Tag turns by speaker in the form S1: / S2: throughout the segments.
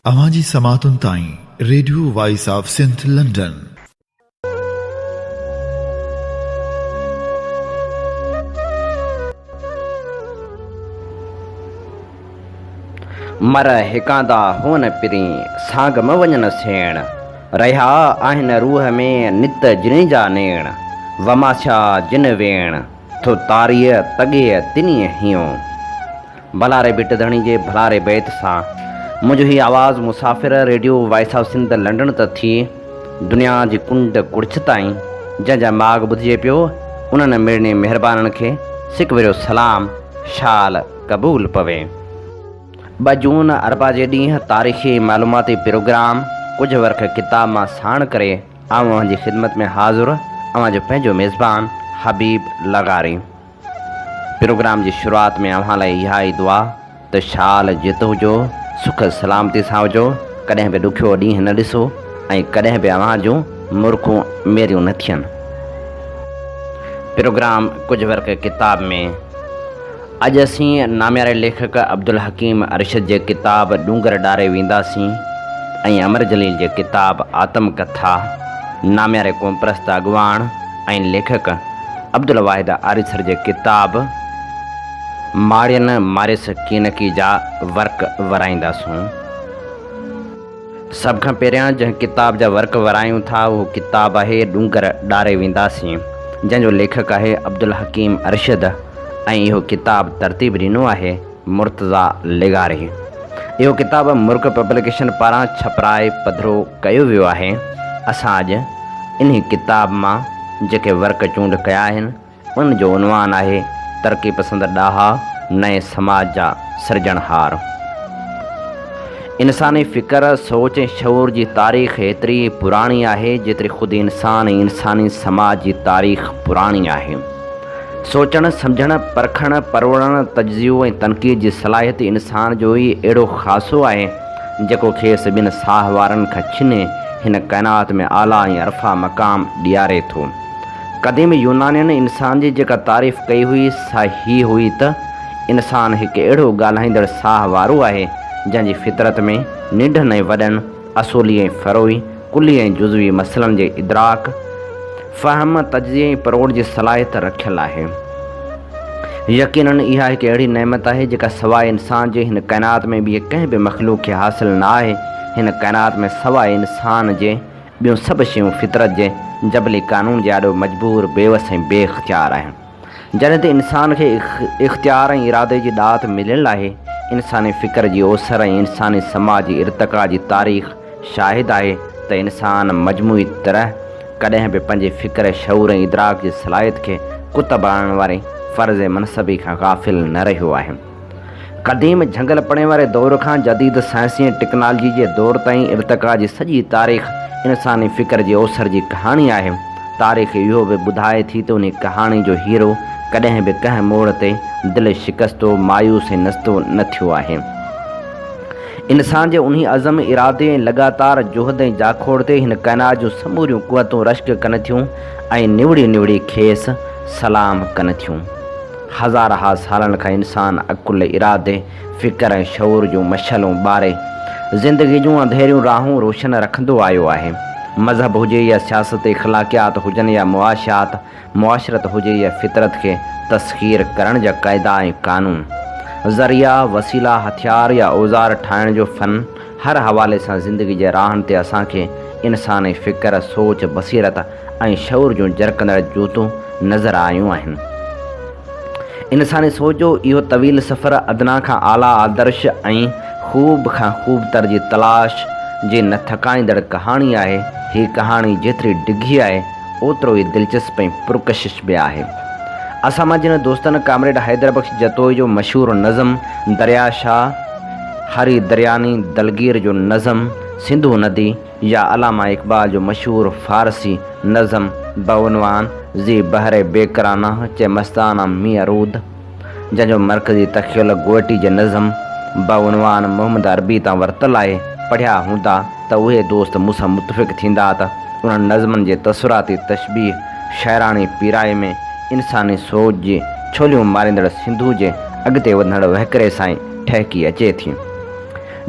S1: اوهان جي سماعتن تائين radio voice of Sindh London.
S2: مر هيڪاندا هون پرين، سانگ م وڃن سيڻ، رهيا آهن روح ۾ نت جنين جا نيڻ، وماسيا جن ويڻ، ٿو تاريء تڳيء تنين هينئون. ڀلاري ڀٽ ڌڻي جي ڀلاري بيت سان منهنجو هي آواز مسافر radio voice of Sindh London ته ٿي دنيا جي ڪنڊ ڪڙڇ تائين جنهن جا ماڳ ٻڌجي پيو انهن مڙني مهربانن کي سڪ ڀريو سلام شال قبول پوي. ٻه جون اربع جي ڏينهن تاريخي ۽ معلوماتي پروگرام ڪجهه ورق ڪتاب مان ساڻ ڪري آئون اوهان جي خدمت ۾ حاضر اوهان جو پنهنجو ميزبان حبيب لغاري. پروگرام جي شروعات ۾ اوهان لاء اها ئي دعا ته شال جت هجو، سک سلامتي سان هجو، ڪڏهن به ڏکيو ڏينهن نه ڏسو ۽ ڪڏهن به اوهان جون مرڪون ميريون نه ٿين. پروگرام ڪجهه ورق ڪتاب ۾ اڄ اسين نامياري ليکڪ عبدالحڪيم ارشد جي ڪتاب ڏونگر ڏاري وينداسين ۽ امر جليل جي ڪتاب آتم ڪٿا، نامياري قومپرست اڳواڻ ۽ ليکڪ عبدالواحد آريسر جي ڪتاب ماڙين ماريس ڪينڪي جا ورق ورائينداسون. سڀ کان پهريان جنهن ڪتاب جا ورق ورايون ٿا اهو ڪتاب آهي ڏونگر ڏاري وينداسين جنهن جو ليکڪ آهي عبدالحڪيم ارشد ۽ اهو ڪتاب ترتيب ڏنو آهي مرتضيٰ لغاري. اهو ڪتاب مرڪ پبليڪيشن پاران ڇپرائي پڌرو ڪيو ويو آهي. اسان اڄ انهي ڪتاب مان جيڪي ورق چونڊ ڪيا آهن ان جو عنوان آهي ترقي پسند ڏاها نئين سماج جا سرجڻهار. انساني فڪر، سوچ ۽ شعور جي تاريخ ايتري ئي پراڻي آهي جيتري خود انسان ۽ انساني سماج جي تاريخ پراڻي آهي. سوچڻ، سمجهڻ، پرکڻ، پروڙڻ، تجزيو ۽ تنقيد جي صلاحيت انسان جو ئي اهڙو خاصو آهي جيڪو کيس ٻين ساهه وارن کان ڇني هن ڪائنات ۾ اعليٰ ۽ ارفع مقام ڏياري ٿو. قديم يونانين انسان جي جيڪا تعريف ڪئي هئي سا هيء هئي ته انسان هڪ اهڙو ڳالهائيندڙ ساهه وارو آهي جنهن جي فطرت ۾ ننڍن ۽ وڏن، اصولي ۽ فروعي، ڪلي ۽ جزوي مسئلن جي ادراڪ، فهم، تجزيي ۽ پروڙ جي صلاحيت رکيل آهي. يقيناً اها هڪ اهڙي نعمت آهي جيڪا سواء انسان جي هن ڪائنات ۾ ٻيء ڪنهن به مخلوق کي حاصل نه آهي. هن ڪائنات ۾ سواء انسان جي ٻيون سڀ شيون فطرت جي جبلي قانون جي آڏو مجبور، بيوس ۽ بي اختيار آهن. جڏهن ته انسان کي اختيار ۽ ارادي جي ڏات مليل آهي، انساني فڪر جي اوسر ۽ انساني سماج جي ارتقا جي تاريخ شاهد آهي ته انسان مجموعي طرح ڪڏهن به پنهنجي فڪر، شعور ۽ ادراڪ جي صلاحيت کي ڪتب آڻڻ واري فرض منصبي کان غافل نه رهيو آهي. قديم جهنگل پڻي واري دور کان جديد سائنسي ۽ ٽيڪنالاجي جي دور تائين ارتقا جي سڄي تاريخ انساني فڪر جي اوسر جي ڪهاڻي آهي. تاريخ اهو به ٻڌائي ٿي ته انهي ڪهاڻي جو هيرو ڪڏهن به ڪنهن موڙ تي دل شڪستو، مايوس ۽ نستو نه ٿيو آهي. انسان جي انهي عزم، ارادي ۽ لڳاتار جهد ۽ جاکوڙ تي هن ڪائنات جون سموريون قوتون رشڪ ڪن ٿيون ۽ نوڙي نوڙي کيس سلام ڪن ٿيون. هزارها سالن کان انسان عقل، ارادي، فڪر ۽ شعور جون مشعلون ٻاري زندگي جون انڌيريون راهون روشن رکندو آيو آهي. مذهب هجي يا سياست، اخلاقيات هجن يا معاشيات، معاشرت هجي يا فطرت کي تسخير ڪرڻ جا قاعدا ۽ قانون، ذريعا، وسيلا، هٿيار يا اوزار ٺاهڻ جو فن، هر حوالي سان زندگي جي راهن تي اسان کي انساني فڪر، سوچ، بصيرت ۽ شعور جون جرڪندڙ جوتون نظر آيون آهن. انساني سوچ جو اهو طويل سفر ادنيٰ کان اعليٰ آدرش ۽ خوب کان خوب تر جي تلاش جي نه ٿڪائيندڙ ڪهاڻي آهي. هي ڪهاڻي جيتري ڊگهي آهي، اوترو ئي دلچسپ ۽ پرڪشش به آهي. اسان مان جن دوستن ڪامريڊ حيدر بخش جتوئي جو مشهور نظم دريا شاهه، هري درياني دلگير جو نظم سنڌو ندي يا علامه اقبال جو مشهور فارسي نظم بعنوان زي بحر بيڪرانه چه مستانه مينهن رود جنهن جو مرڪزي تخيل گوئٽي جي نظم بعنوان محمد عربي تان ورتل آهي پڙهيا هوندا ته اهي دوست مون سان متفق ٿيندا ته انهن نظمن جي تصوراتي تشبيهه شاعراڻي پيرائي ۾ انساني سوچ جي ڇوليون ماريندڙ سنڌو جي اڳتي وڌندڙ وهڪري سان ئي ٺهڪي اچي ٿي.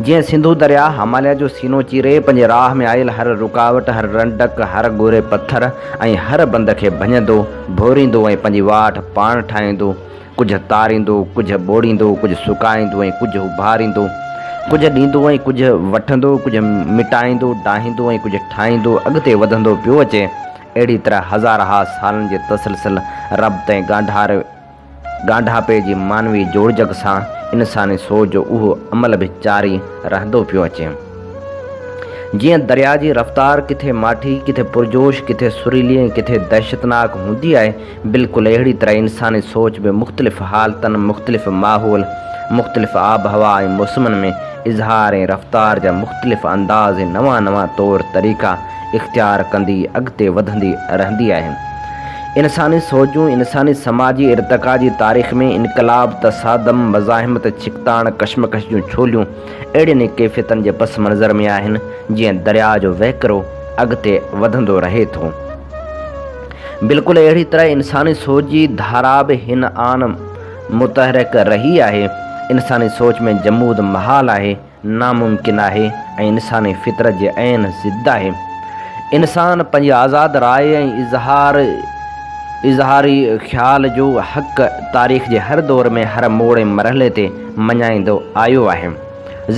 S2: جيئن سنڌو درياء هماليه جو سينو چيري پنهنجي راهه ۾ آيل هر رڪاوٽ، هر رنڊڪ، هر ڳوري پٿر ۽ هر بند کي ڀڃندو، ڀوريندو ۽ پنهنجي واٽ پاڻ ٺاهيندو، ڪجهه تاريندو، ڪجهه ٻوڙيندو، ڪجهه سڪائيندو ۽ ڪجهه اڀاريندو، ڪجهه ڏيندو ۽ ڪجهه وٺندو، ڪجهه مٽائيندو، ڊاهيندو ۽ ڪجهه ٺاهيندو اڳتي وڌندو پيو اچي. اهڙي طرح هزارها سالن جي تسلسل، ربط ۽ ڳانڍاري، ڳانڍاپي جي معنوي جوڙجڪ سان انساني سوچ جو اهو عمل به جاري رهندو پيو اچي. جيئن درياء جي رفتار ڪٿي ماٺي، ڪٿي پرجوش، ڪٿي سريلي ۽ ڪٿي دهشتناڪ هوندي آهي، بلڪل اهڙي طرح انساني سوچ به مختلف حالتن، مختلف ماحول، مختلف آبهوا ۽ موسمن ۾ اظهار ۽ رفتار جا مختلف انداز ۽ نوان نوان طور طريقا اختيار ڪندي اڳتي وڌندي رهندي آهي. انساني سوچ جون انساني سماجي ارتقا جي تاريخ ۾ انقلاب، تصادم، مزاحمت، ڇڪتاڻ، ڪشمڪش جون ڇوليون اهڙين ئي ڪيفيتن جي پس منظر ۾ آهن، جيئن درياء جو وهڪرو اڳتي وڌندو رهي ٿو. بلڪل اهڙي طرح انساني سوچ جي ڌارا به هن آن متحرڪ رهي آهي. انساني سوچ ۾ جمود محال آهي. ناممڪن آهي ۽ انساني فطرت جي عين ضد آهي. انسان پنهنجي آزاد راء ۽ اظهار اظهاري خيال جو حق تاريخ جي هر دور ۾ هر موڙ ۽ مرحلي تي مڃائيندو آيو آهي.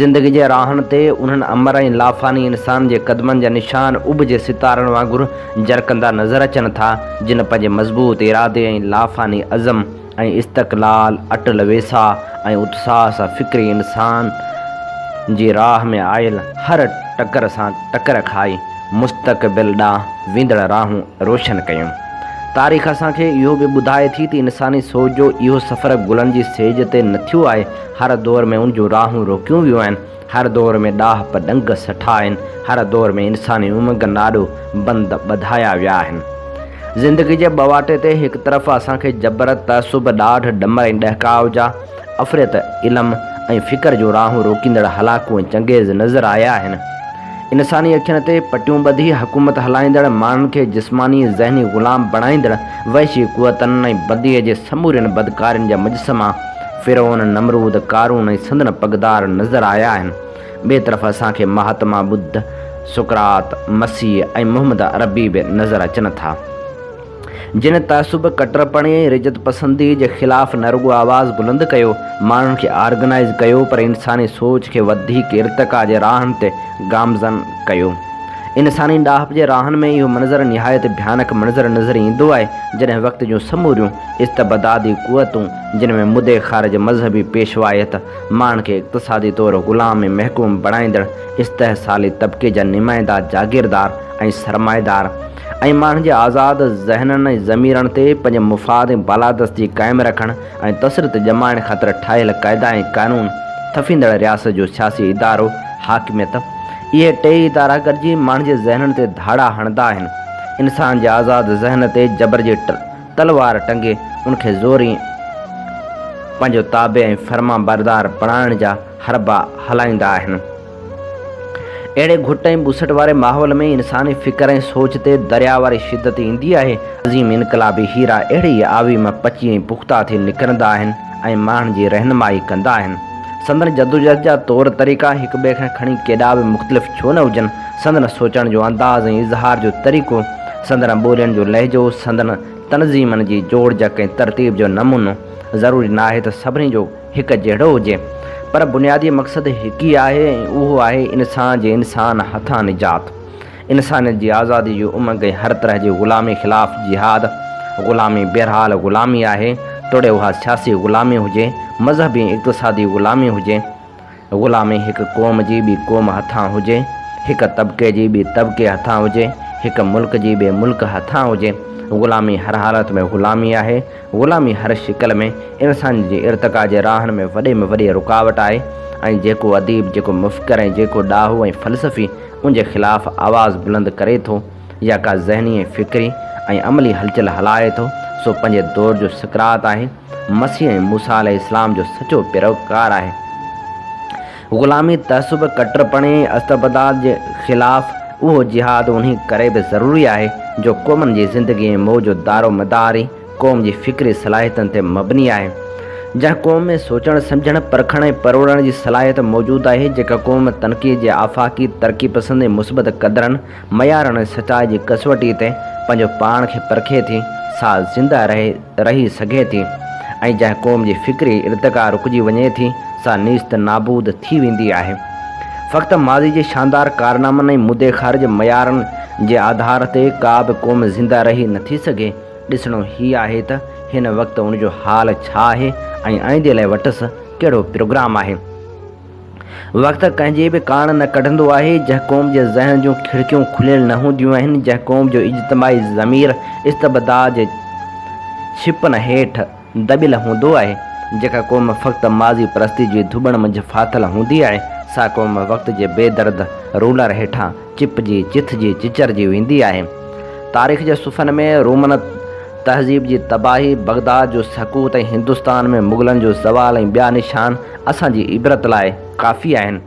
S2: زندگي جي راهن تي انهن امر ۽ لافاني انسان جي قدمن جا نشان اڀ جي ستارن وانگر جرڪندا نظر اچن ٿا، جن پنهنجي مضبوط ارادي ۽ لافاني عزم ۽ استقلال، اٽل ويساهه ۽ اتساهه سان فڪري انسان جي راهه ۾ آيل هر ٽڪر سان ٽڪر کائي مستقبل ڏانهن ويندڙ راهون روشن ڪيون. تاريخ اسان کي اهو به ٻڌائي ٿي ته انساني سوچ جو اهو سفر گلن جي سيج تي نه ٿيو آهي، هر دور ۾ ان جون راهون روڪيون ويون آهن، هر دور ۾ ڏاهپ ڏنگ سٺا آهن، هر دور ۾ انساني امنگن آڏو بند ٻڌايا ويا آهن. زندگي جي ٻواٽي تي هڪ طرف اسان کي جبر، تعصب، ڏاڍ، ڏمر ۽ ڏهڪاء جا عفريت، علم ۽ فڪر جون راهون روڪيندڙ هلاڪو ۽ چنگيز نظر آيا آهن. انساني اکين تي پٽيون ٻڌي حڪومت هلائيندڙ، ماڻهن کي جسماني ۽ ذهني غلام بڻائيندڙ وحشي قوتن ۽ بديء جي سمورين بدڪارين جا مجسما فرعون، نمرود، قارون ۽ سندن پڳدار نظر آيا آهن. ٻئي طرف اسان کي مهاتما ٻڌ، سقراط، مسيح ۽ محمد عربي به نظر اچن ٿا. جن تعصب، ڪٽرپڻي ۽ رجعت پسنديء جي خلاف نه رڳو آواز بلند ڪيو، ماڻهن کي آرگنائيز ڪيو پر انساني سوچ کي وڌيڪ ارتقا جي راهن تي گامزن ڪيو. انساني ڏاهپ جي راهن ۾ اهو منظر نهايت ڀيانڪ منظر نظر ايندو آهي، جڏهن وقت جون سموريون استبدادي قوتون، جن ۾ مدي خارج مذهبي پيشوائيت، ماڻهن کي اقتصادي طور غلام ۽ محڪوم بڻائيندڙ استحصالي طبقي جا نمائندا جاگيردار ۽ سرمائيدار ۽ ماڻهن جي آزاد ذهنن ۽ ضميرن تي پنهنجي مفاد ۽ بالادستي قائم رکڻ ۽ تسلط ڄمائڻ خاطر ٺاهيل قاعدا ۽ قانون ٿڦيندڙ رياست جو سياسي ادارو حاڪميت اهي ٽيئي ادارا گڏجي ماڻهن جي ذهنن تي ڌاڙا هڻندا آهن. انسان جي آزاد ذهن تي جبر جي تلوار ٽنگي ان کي زوري پنهنجو تابع ۽ فرمانبردار بڻائڻ جا حربا هلائيندا آهن. اهڙي گهٽ ۽ ٻوسٽ واري ماحول ۾ انساني فڪر ۽ سوچ تي درياء واري شدت ايندي آهي. عظيم انقلابي هيرا اهڙي ئي آوي مان پچي ۽ پختا ٿي نڪرندا آهن ۽ ماڻهن جي رهنمائي ڪندا آهن. سندن جدوجهد جا طور طريقا هڪ ٻئي کان کڻي ڪيڏا به مختلف ڇو نه هجن، سندن سوچڻ جو انداز ۽ اظهار جو طريقو، سندن ٻولين جو لهجو، سندن تنظيمن جي جوڙجڪ ۽ ترتيب جو نمونو ضروري ناهي ته سڀني جو هڪ جهڙو هجي، پر بنيادي مقصد هڪ ئي آهي ۽ اهو آهي انسان جي انسان هٿان نجات، انسانيت جي آزادي جي امنگ ۽ هر طرح جي غلامي خلاف جهاد. غلامي بهرحال غلامي آهي، توڙي اها سياسي غلامي هجي، مذهبي ۽ اقتصادي غلامي هجي، غلامي هڪ قوم جي ٻي قوم هٿان هجي، هڪ طبقي جي ٻي طبقي هٿان هجي، هڪ ملڪ جي ٻئي ملڪ هٿان هجي، غلامي هر حالت ۾ غلامي آهي، غلامي هر شڪل ۾ انسان جي ارتقا جي راهن ۾ وڏي ۾ وڏي رڪاوٽ آهي ۽ جيڪو اديب، جيڪو مفڪر ۽ جيڪو ڏاهو ۽ فلسفي ان جي خلاف آواز بلند ڪري ٿو يا ڪا ذهني ۽ فڪري ۽ عملي هلچل هلائي ٿو، سو پنهنجي دور جو سقراط آهي. مسيح ۽ موسيٰ عليه السلام جو سچو پيروڪار آهي. غلامي، تعصب، ڪٽرپڻي ۽ استبداد جي خلاف اهو جهاد انهي ڪري به ضروري آهي جو قومن جي زندگي ۽ موت جو دارومدار ئي قوم جي فڪري صلاحيتن تي مبني آهي. جنهن قوم ۾ سوچڻ، سمجهڻ، پرکڻ ۽ پروڙڻ جي صلاحيت موجود آهي، جيڪا قوم تنقيد جي آفاقي، ترقي پسند ۽ مثبت قدرن، معيارن ۽ سچائي جي ڪسوٽي تي پنهنجو پاڻ کي پرکي ٿي، سا زنده رهي رهي سگهي ٿي ۽ جنهن قوم جي فڪري ارتقا رڪجي وڃي ٿي، سا نيست نابود ٿي ويندي آهي. فقط ماضي جي شاندار ڪارنامن ۽ مدي خارج معيارن جي آڌار تي ڪا به قوم زنده رهي نٿي سگهي. ڏسڻو هي آهي ته هن وقت ان جو حال ڇا آهي ۽ آئيندي لاء وٽس ڪهڙو پروگرام آهي. وقت ڪنهن جي به ڪاڻ نه ڪڍندو آهي، جنهن قوم جي ذهن جون کڙڪيون کليل نه هونديون آهن، جنهن قوم جو اجتماعي ضمير استبداد جي ڇپن هيٺ دٻيل هوندو آهي، جيڪا قوم فقط ماضي پرستي جي ڌٻڻ منجهه ڦاٿل هوندي آهي، سا قوم وقت جي بي درد رولر هيٺان چپجي، چٿجي، چچرجي ويندي آهي. تاريخ جي صفحن ۾ رومن تهذيب جي تباهي، بغداد جو سقوط ۽ هندستان ۾ مغلن جو زوال ۽ ٻيا نشان اسان جي عبرت لاء ڪافي آهن.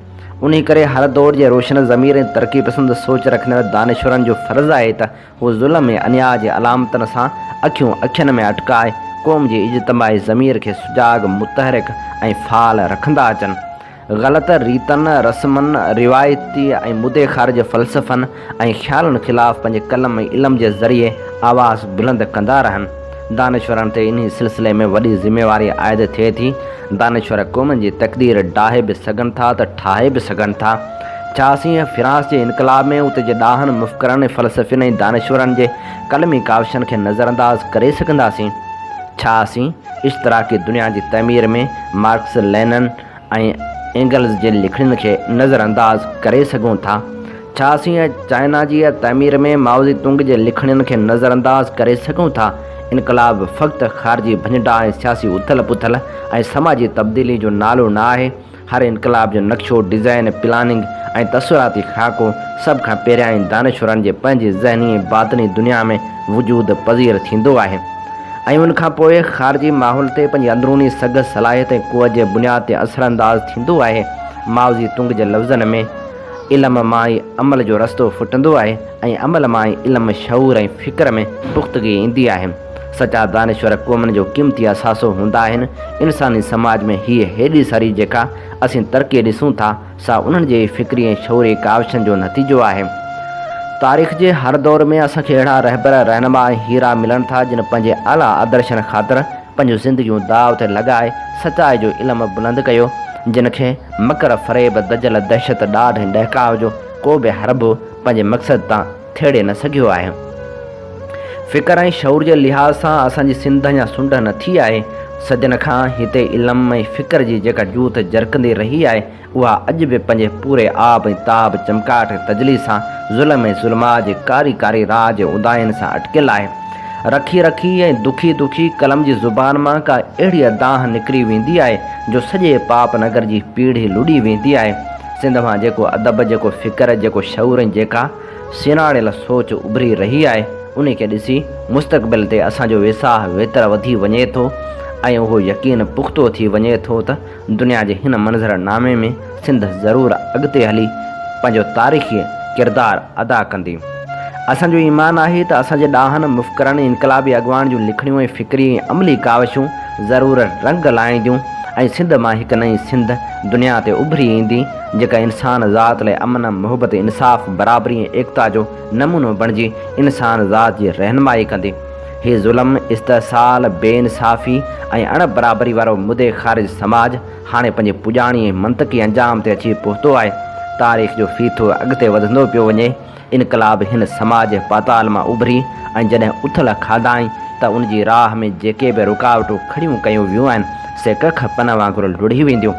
S2: انهي ڪري هر دور جي روشن ضمير ۽ ترقي پسند سوچ رکندڙ دانشورن جو فرض آهي ته هو ظلم ۽ انياء جي علامتن سان اکيون اکين ۾ اٽڪائي قوم جي اجتماعي ضمير کي سجاڳ، متحرڪ ۽ فعال رکندا اچن. غلط ريتن، رسمن، روايتي ۽ مدي خارج فلسفن ۽ خيالن خلاف پنهنجي قلم ۽ علم جي ذريعي آواز بلند ڪندا رهن. دانشورن تي انهي سلسلي ۾ وڏي ذميواري عائد ٿئي ٿي. دانشور قومن جي تقدير ڊاهي به سگهن ٿا ته ٺاهي به سگهن ٿا. ڇا اسين فرانس جي انقلاب ۾ اتي جي ڏاهن، مفڪرن، فلسفين ۽ دانشورن جي قلمي ڪاوشن کي نظرانداز ڪري سگهنداسين؟ ڇا اسين اشتراڪي دنيا جي تعمير ۾ مارڪس، لينن، ۽ اينگلز جي لکڻين کي نظر انداز ڪري سگهون ٿا؟ ڇا اسين چائنا جي تعمير ۾ مائوزي تنگ جي لکڻين کي نظر انداز ڪري سگهون ٿا؟ انقلاب فقط خارجي ڀڃڊاهه ۽ سياسي اٿل پٿل ۽ سماجي تبديلي جو نالو نه آهي. هر انقلاب جو نقشو، ڊزائين، پلاننگ ۽ تصوراتي خاڪو سڀ کان پهريائين دانشورن جي پنهنجي ذهني ۽ باطني دنيا ۾ وجود پذير ٿيندو آهي. ۽ ان کان پوء خارجي ماحول تي پنهنجي اندروني سگهه، صلاحيت ۽ قوت جي بنياد تي اثرانداز ٿيندو آهي. مائوزي تنگ جي لفظن ۾، علم مان ئي عمل جو رستو ڦٽندو آهي ۽ عمل مان ئي علم، شعور ۽ فڪر ۾ پختگي ايندي آهي. سچا دانشور قومن جو قيمتي اثاثو هوندا آهن. انساني سماج ۾ هيء هيڏي ساري جيڪا اسين ترقي ڏسون ٿا، سا انهن جي ئي فڪري ۽ شعوري ڪاوشن جو نتيجو آهي. تاريخ جي هر دور ۾ اسان کي اهڙا رهبر، رهنما ۽ هيرا ملن ٿا، جن پنهنجي اعليٰ آدرشن خاطر پنهنجون زندگيون داء تي لڳائي سچائي جو علم بلند ڪيو، جن کي مڪر، فريب، دجل، دهشت، ڏاڍ ۽ ڏهڪاء جو ڪو به حربو پنهنجي مقصد تان ٿيڙي نه سگهيو آهي. فڪر ۽ شعور جي لحاظ سان اسان جي سنڌ اڃا سنڍ نه ٿي آهي. صدين کان هتي علم ۽ فڪر جي جيڪا جوت جرڪندي رهي آهي، اها اڄ به پنهنجي پوري آب ۽ تاب، چمڪاٽ ۽ تجلي سان ظلم ۽ ظلمات جي ڪاري ڪاري راهه جي اونداهين سان اٽڪيل آهي. رکي رکي ۽ دکي دکي قلم جي زبان مان ڪا اهڙي دانهن نڪري ويندي آهي، جو سڄي پاپ نگر جي پيڙهي لڏي ويندي آهي. سنڌ مان جيڪو ادب، جيڪو فڪر، جيڪو شعور ۽ جيڪا سيناڙيل سوچ اڀري رهي آهي، انهي کي ڏسي مستقبل تي اسان جو ويساهه ويتر وڌي وڃي ٿو ۽ اهو يقين پختو ٿي وڃي ٿو ته دنيا جي هن منظر نامي ۾ سنڌ ضرور اڳتي هلي پنهنجو تاريخي ڪردار ادا ڪندي. اسان جو ايمان آهي ته اسان جي ڏاهن، مفڪرن ۽ انقلابي اڳواڻن جون لکڻيون ۽ فڪري ۽ عملي ڪاوشون ضرور رنگ لائينديون ۽ سنڌ مان هڪ نئين سنڌ دنيا تي اڀري ايندي، جيڪا انسان ذات لاء امن، محبت، انصاف، برابري ۽ ايڪتا جو نمونو بڻجي انسان ذات جي رهنمائي ڪندي. هي ظلم، استحصال، بي انصافي ۽ اڻ برابري وارو مدي خارج سماج هاڻي پنهنجي پڄاڻي ۽ منطقي انجام تي اچي پهتو آهي. تاريخ جو ڦيٿو اڳتي وڌندو پيو وڃي. انقلاب هن سماج جي پاتال مان اڀري ۽ جڏهن اٿل کاڌائين ته ان جي راهه ۾ جيڪي به رڪاوٽون کڙيون ڪيون ويون آهن، سي ڪک پن وانگر لڙهي وينديون.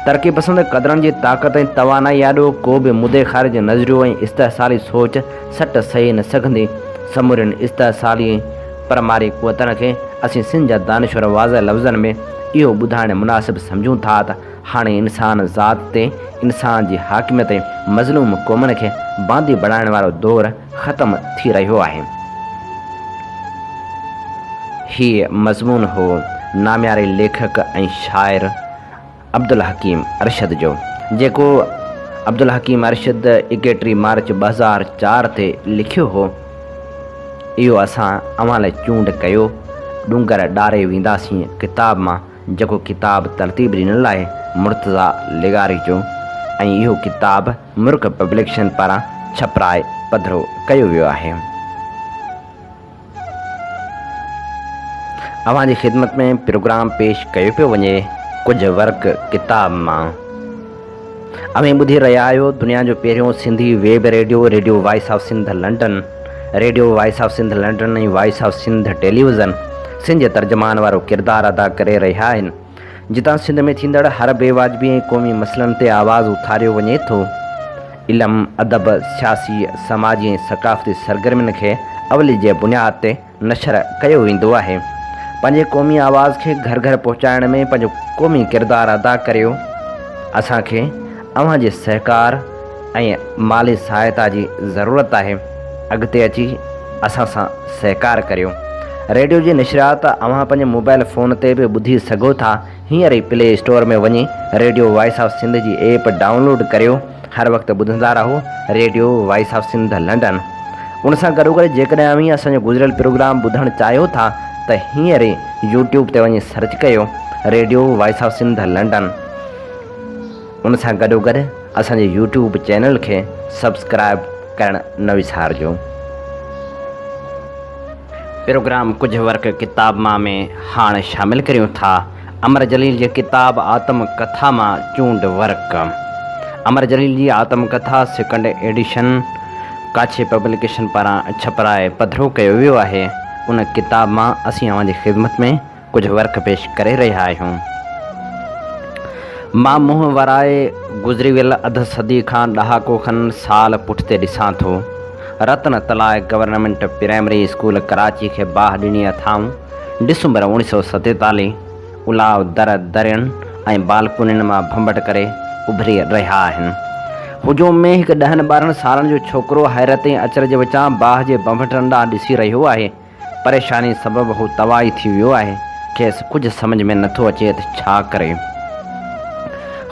S2: ترقي پسند قدرن جي طاقت ۽ توانائي آڏو ڪو به مدي خارج نظريو ۽ استحصالي سوچ سٽ سهي نه سگهندي. سمورين استحصالي ۽ پرماري قوتن کي اسين سنڌ جا دانشور واضح لفظن ۾ اهو ٻڌائڻ مناسب سمجهون ٿا ته هاڻي انسان ذات تي انسان جي حاڪميت ۽ مظلوم قومن کي باندي بڻائڻ وارو دور ختم ٿي رهيو آهي. هيء مضمون هو نامياري ليکڪ ۽ شاعر عبدالحڪيم ارشد جو، جيڪو عبدالحڪيم ارشد ايڪيٽري مارچ 2004 تي لکيو هو. اهو اسان اوهان لاء چونڊ ڪيو، ڏونگر ڏاري وينداسين ڪتاب مان. جيڪو ڪتاب ترتيب ڏنل آهي مرتضيٰ لغاري جو ۽ اهو ڪتاب مرڪ پبليڪشن پاران ڇپرائي پڌرو ڪيو ويو آهي. اوهان جي خدمت ۾ پروگرام پيش ڪيو پيو وڃي ڪجهه ورق ڪتاب مان. اوهين ٻڌي رهيا آهيو دنيا جو پهريون Sindhi web radio, radio voice of Sindh London, radio voice of Sindh London ۽ voice of Sindh television Sindh جي ترجمان وارو ڪردار ادا ڪري رهيا آهن. جتان سنڌ ۾ ٿيندڙ هر بي واجبي ۽ قومي مسئلن تي آواز اٿاريو وڃي ٿو. علم، ادب، سياسي، سماجي ۽ ثقافتي سرگرمين کي اولي جي بنياد تي نشر ڪيو ويندو آهي. پنهنجي قومي آواز کي گهر گهر پهچائڻ ۾ پنهنجو قومي ڪردار ادا ڪريو. اسان کي اوهان جي سهڪار ۽ مالي سهائتا جي ضرورت آهي. اڳتي اچي اسان سان سهڪار ڪريو. ريڊيو جي نشريات اوهان پنهنجي موبائل فون تي به ٻڌي سگهو ٿا. هينئر ئي پلي اسٽور ۾ وڃي ريڊيو وائس آف سنڌ جي ايپ ڊائونلوڊ ڪريو. هر وقت ٻڌندا رهو radio voice of Sindh London. ان سان گڏوگڏ جيڪڏهن اوهين اسان جو گذريل پروگرام ٻڌڻ چاهيو ٿا ته هينئر ئي يوٽيوب تي وڃي سرچ ڪيو radio voice of Sindh London. ان سان گڏوگڏ اسان جي يوٽيوب چينل کي سبسڪرائب ڪرڻ نه وسارجو. پروگرام ڪجهه ورق ڪتاب مان ۾ هاڻ شامل ڪريون ٿا امر جليل جي ڪتاب آتم ڪٿا مان چونڊ ورق. امر جليل جي آتم ڪٿا سيڪنڊ ايڊيشن ڪاڇي پبليڪيشن پاران ڇپرائي پڌرو ڪيو ويو آهي. ان ڪتاب مان اسين اوهان جي خدمت ۾ ڪجهه ورق پيش ڪري رهيا آهيون. مان منهن ورائي گذري ويل اڌ صدي کان ڏهاڪو کن سال پٺتي ڏسان ٿو. Ratan Talai government primary school Karachi کي باهه ڏني اٿائون. ڊسمبر اوڻيهه سئو ستيتاليهه الاء در درين ۽ بالڪونين مان ڀنڀٽ ڪري اڀري رهيا آهن. هجوم ۾ هڪ ڏهن ٻارهن سالن جو ڇوڪرو حيرت ۽ اچرج وچان باهه جي ڀنڀٽن ڏانهن ڏسي رهيو آهي. پريشاني سبب هو توائي ٿي ويو آهي، کيس ڪجهه سمجهه ۾ نٿو اچي ته ڇا ڪري.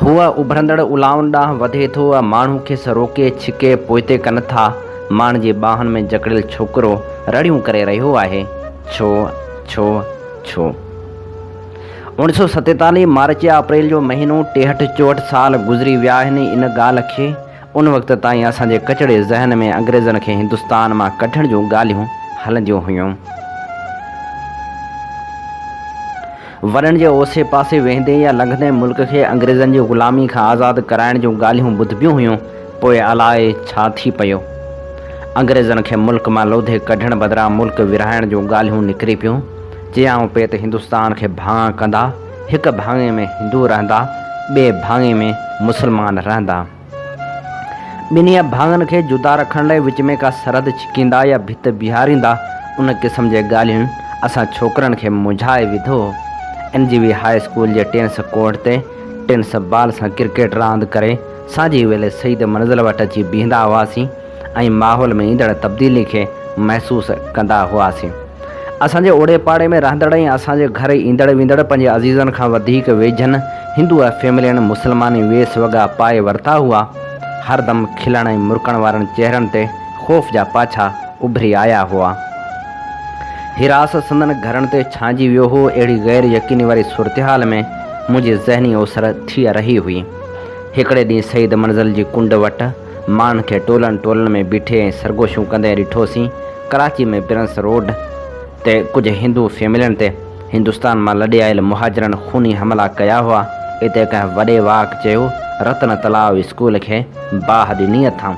S2: هو اڀرندڙ الائن ڏانهن وڌي ٿو ۽ ماڻهو کيس روڪي ڇڪي پوئتي ڪن ٿا. ماڻهن جي ٻانهن ۾ جڪڙيل ڇوڪرو رڙيون ڪري رهيو آهي، ڇو؟ ڇو؟ ڇو؟ 1947 مارچ يا اپريل جو مهينو، ٽيهٺ چوهٺ سال گذري ويا آهن ان ڳالهه کي. ان وقت تائين اسان جي ڪچڙي ذهن ۾ انگريزن کي هندستان مان ڪڍڻ جون ڳالهيون هلنديون هيون. وڏن جي اوسي پاسي ويهندي يا لنگهندي ملڪ کي انگريزن جي غلامي کان آزاد ڪرائڻ جون ڳالهيون ٻڌبيون هيون، پوء الائي ڇا ٿي پيو. انگريزن کي ملڪ مان لوڌي ڪڍڻ بدران ملڪ ورهائڻ جون ڳالهيون نڪري پيون. چيائون پئي ته هندستان کي ڀاڱا ڪندا. هڪ ڀاڱي ۾ هندو رهندا، ٻئي ڀاڱي ۾ مسلمان رهندا. ٻنهي ڀاڱن کي جدا رکڻ لاء وچ ۾ ڪا سرحد ڇڪيندا يا ڀت بيهاريندا. ان قسم جي ڳالهين اسان ڇوڪرن کي منجهائي وڌو. N G V high school جي ٽينس ڪورٽ تي ٽينس بال سان ڪرڪيٽ راند ڪري سانجهي ويلي سيد منزل وٽ اچي بيهندا هئاسين ۽ ماحول ۾ ايندڙ تبديلي کي محسوس ڪندا هئاسين. اسان جي اوڙي پاڙي ۾ رهندڙ ۽ اسان جي گهر ايندڙ ويندڙ پنهنجي عزيزن کان وڌيڪ ويجهن هندو فيملين مسلماني ويس وڳا پائي ورتا هئا. هردم کلڻ ۽ مرڪڻ وارن چهرن تي خوف جا پاڇا اڀري آيا هئا. هراس سندن گهرن تي ڇانئجي ويو هو. اهڙي غير يقيني واري صورتحال ۾ منهنجي ذهني اوسر ٿي رهي هئي. هڪڙي ڏينهن سيد منزل جي ڪنڊ وٽ ماڻهن کي ٽولن ٽولن ۾ بيٺي ۽ سرگوشيون ڪندي ڏٺوسين. ڪراچي ۾ برنس روڊ تي ڪجهه هندو فيملين تي هندستان مان لڏي آيل مهاجرن خوني حملا ڪيا هئا. اتي ڪنهن وڏي واڪ چيو، رتن تلاء اسڪول کي باهه ڏني اٿائون.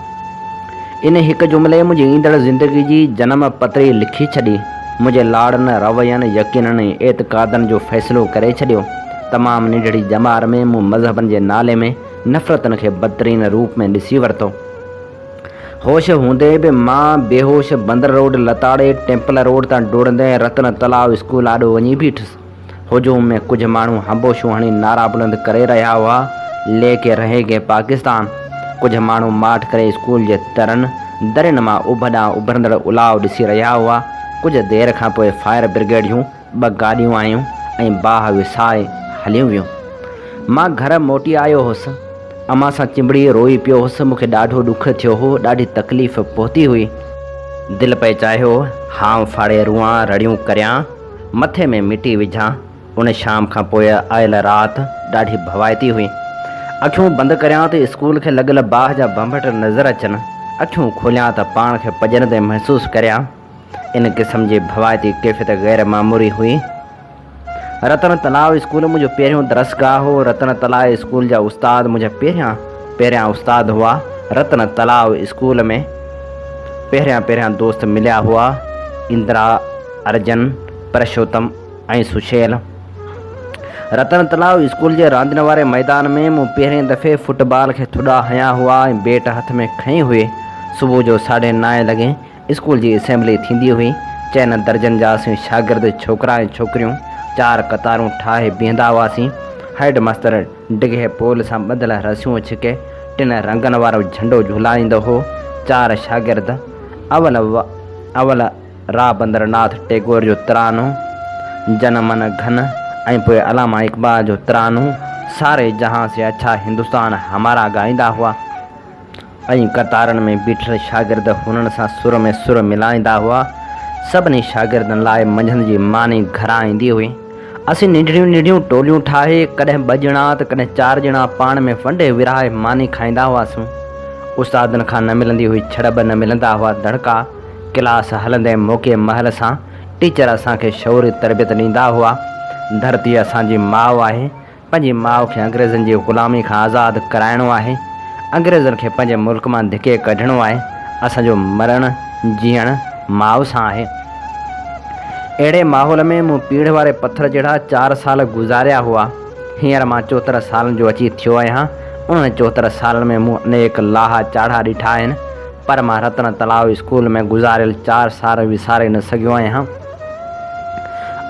S2: ان هڪ جملي منهنجي ايندڙ زندگي جي جنم پتري لکي ڇڏي. منهنجي لاڙن، روين، يقينن ۽ اعتقادن جو فيصلو ڪري ڇڏيو. تمام ننڍڙي ڄمار ۾ مون مذهبن جي نالي ۾ نفرتن کي بدترين روپ ۾ ڏسي ورتو. هوش هوندي به مان بيهوش بندر روڊ لتاڙي ٽيمپل روڊ تان ڊوڙندي رتن تلاء اسڪول آڏو وڃي بيٺس. هجوم ۾ ڪجهه ماڻهو هنبوشون هڻي نعرا بلند ڪري رهيا هئا، لي ڪي رهي گي پاڪستان. ڪجهه ماڻهو ماٺ ڪري اسڪول جي درن، درين مان اڀ ڏانهن اڀرندڙ الاء ڏسي رهيا هئا. ڪجهه دير کان پوء فائر برگيڊ جون ٻه گاڏيون آيون ۽ باهه وسائي هليون ويون. مان گهر موٽي آيو هوس. امان سان چنبڙي روئي پيو هوس. مون کي ڏاڍو ڏک ٿيو هو. ڏاڍي تڪليف پهتي هئي. دل پئي چاهيو هانء ڦاڙي روئان، رڙيون ڪريان، مٿي ۾ مٽي وجهان، ان شام کان پوء آيل رات ڏاڍي ڀوائتي هئي. اکيون بند ڪريان ته اسڪول کي لڳل باهه جا ڀنڀٽ نظر اچن، اکيون کوليان ته پاڻ کي پڄرندي محسوس ڪريان. ان قسم جي ڀوائتي ڪيفيت غير معمولي هئي. رتن تلاء اسڪول منهنجو پهريون درسگاهه هو. رتن تلاء اسڪول جا استاد منهنجا پهريان پهريان استاد هئا. رتن تلاء اسڪول ۾ پهريان پهريان دوست مليا هئا، اندرا، ارجن، پرشوتم ۽ سشيل. رتن تلاء اسڪول جي راندين واري ميدان ۾ مون پهرين دفعي فٽ بال کي ٿڏا هنيا هئا ۽ بيٽ هٿ ۾ کنئي هئي. صبح جو ساڍي نائين لڳي اسڪول جي اسيمبلي ٿيندي هئي. چئن درجن جا اسين شاگرد ڇوڪرا ۽ ڇوڪريون چار قطارون ٺاهي بيهندا هئاسين. هيڊ ماستر ڊگهي پول سان ٻڌل رسيون ڇڪي ٽن رنگن وارو جهنڊو جهولائيندو هو. چار شاگرد اول اول رابندرناٿ ٽيگور جو ترانو، جن من گهن ۽ پوء علامه اقبال جو ترانو ساري جهان سي اڇا هندستان همارا ڳائيندا هئا ۽ قطارن ۾ بيٺل شاگرد هنن سان سر ۾ سر ملائيندا هئا. سڀني شاگردن لاء منجهند جي ماني گهران ايندي هئي. اسين ننڍڙيون ننڍڙيون ٽوليون ٺاهي ڪڏهن ٻه ڄڻا ته ڪڏهن چار ڄڻا پاڻ ۾ ونڊي ورهائي ماني کائيندا هئاسون. استادن کان نه ملندي هئي ڇڙٻ نه ملندا هئا دڙڪا. ڪلاس هلندي موقعي مهل سان ٽيچر اسان کي شعوري تربيت ڏيندا هئا. ڌرتي اسان جي ماء آهي. پنهنجي ماء کي انگريزن جي غلامي کان آزاد ڪرائڻو آهي. انگريزن کي پنهنجي ملڪ مان ڌڪي ڪڍڻو آهي. اسان جو مرڻ جيئڻ ماء سان آهي. اهڙي ماحول ۾ مون پيڙهه واري پٿر جهڙا چار سال گذاريا هئا. هينئر مان چوهتر سالن جو اچي ٿيو آهيان. انهن چوهتر سالن ۾ مون انيڪ لاها چاڙها ڏٺا آهن. پر مان رتن تلاء اسڪول ۾ گذاريل چار سال وساري نه سگهيو آهيان.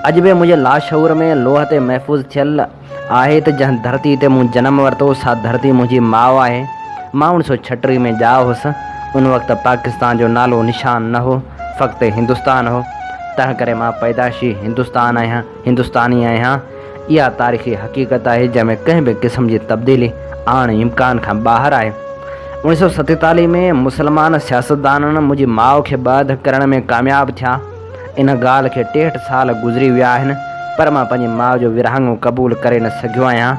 S2: اڄ به منهنجي لاشعور ۾ لوهه تي محفوظ ٿيل آهي ته جنهن ڌرتي تي مون جنم ورتو سا ڌرتي منهنجي ماء آهي. مان اڻ سو ڇٽيهه ۾ ڄائو هوس. ان وقت پاڪستان جو نالو نشان نه هو، فقط هندستان هو. تنهن ڪري مان پيدائشي هندستان آهيان، هندستاني آهيان. اها تاريخي حقيقت آهي جنهن ۾ ڪنهن به قسم جي تبديلي آڻڻ امڪان کان ٻاهر آهي. 1947 ۾ مسلمان سياستدانن منهنجي ماء کي ٻه اڌ ڪرڻ ۾ ڪامياب ٿيا. ان ڳالهه کي 63 سال گذري ويا آهن پر مان پنهنجي ماء جو ورهاڱو قبول ڪري نه سگهيو آهيان.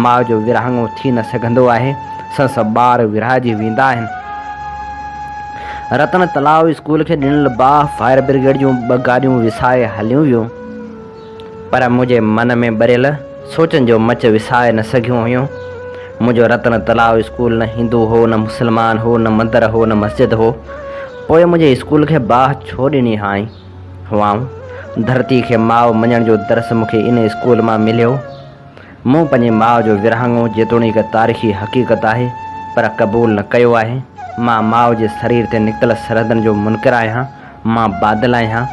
S2: ماء جو ورهاڱو ٿي نه سگهندو آهي. سندس ٻار ورهائجي ويندا آهن. رتن تلاء اسڪول کي ڏنل باهه فائر برگيڊ جون ٻه گاڏيون وسائي هليون ويون. پر منهنجي من ۾ ٻريل سوچن جو مچ وسائي نه سگهيون هيون. منهنجو رتن تلاء اسڪول نه هندو هو، نه مسلمان هو، نه مندر هو، نه مسجد هو. پوء منهنجي اسڪول کي باهه ڇو ڏني هئائين؟ هئائون. ڌرتي کي ماء مڃڻ جو درس مون کي ان اسڪول مان مليو. مون پنهنجي ماء جو ورهاڱو جيتوڻيڪ تاريخي حقيقت آهي، پر قبول نه ڪيو آهي. مان ماء جي سرير تي نڪتل سرحدن جو منڪر آهيان. مان بادل آهيان.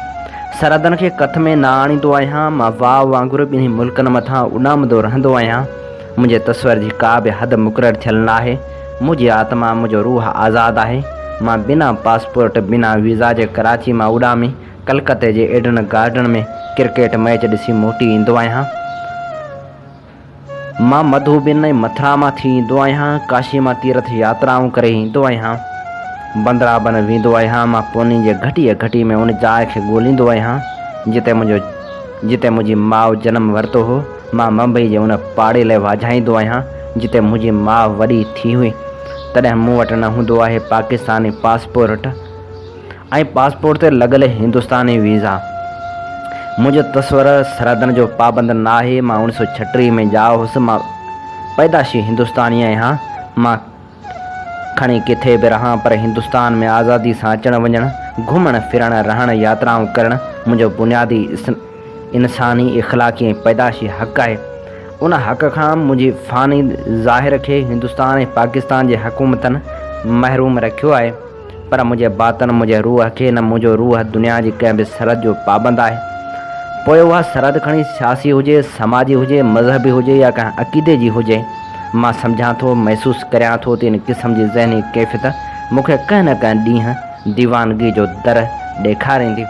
S2: سرحدن کي ڪٿ ۾ نه آڻيندو آهيان. مان واء وانگر ٻنهي ملڪن مٿان اڏامندو رهندو آهيان. منهنجي تصور جي ڪا به حد مقرر ٿيل ناهي. منهنجي آتما، منهنجو روح آزاد آهي. مان بنا پاسپورٽ، بنا ويزا جي ڪراچي مان اڏامي ڪلڪتي جي ايڊن گارڊن ۾ ڪرڪيٽ مئچ ڏسي موٽي ايندو آهيان. مان مڌوبن ۽ مٿرا مان ٿي ايندو آهيان، ڪاشي مان تيرٿ ياترائون ڪري ايندو آهيان، بندرابن ويندو آهيان، مان پوني جي گهٽيء گهٽيء ۾ ان جاء کي ڳوليندو آهيان، جتي منهنجو جتي منهنجي ماء جنم ورتو هو، مان ممبئي جي ان پاڙي لئه واجهائيندو آهيان، جتي منهنجي ماء وڏي ٿي هئي. تڏهن مون وٽ نه هوندو آهي پاڪستاني پاسپورٽ. ۽ پاسپورٽ تي لڳل هندستاني ويزا. منهنجو تصور سرحدن جو پابند ناهي، مان اڻ سو ڇٽيهه ۾ ڄائو هوس، مان پيدائشي هندستاني آهيان، مان کڻي ڪٿي به رهان پر هندستان ۾ آزادي سان اچڻ وڃڻ، گهمڻ ڦرڻ، رهڻ، ياترائون ڪرڻ منهنجو بنيادي انساني، اخلاقي ۽ پيدائشي حق آهي. ان حق کان منهنجي فاني ظاهر کي هندستان ۽ پاڪستان جي حڪومتن محروم رکيو آهي. پر منهنجي باطن، منهنجي روح کي نه منهنجو روح دنيا جي ڪنهن به سرحد جو پابند آهي. پوء اها سرحد کڻي سياسي هجي، سماجي هجي، مذهبي هجي يا ڪنهن عقيدي جي هجي. مان سمجهان ٿو، محسوس ڪريان ٿو ته ان قسم جي ذهني ڪيفيت مون کي ڪنهن نه ڪنهن ڏينهن ديوانگي جو در ڏيکاريندي.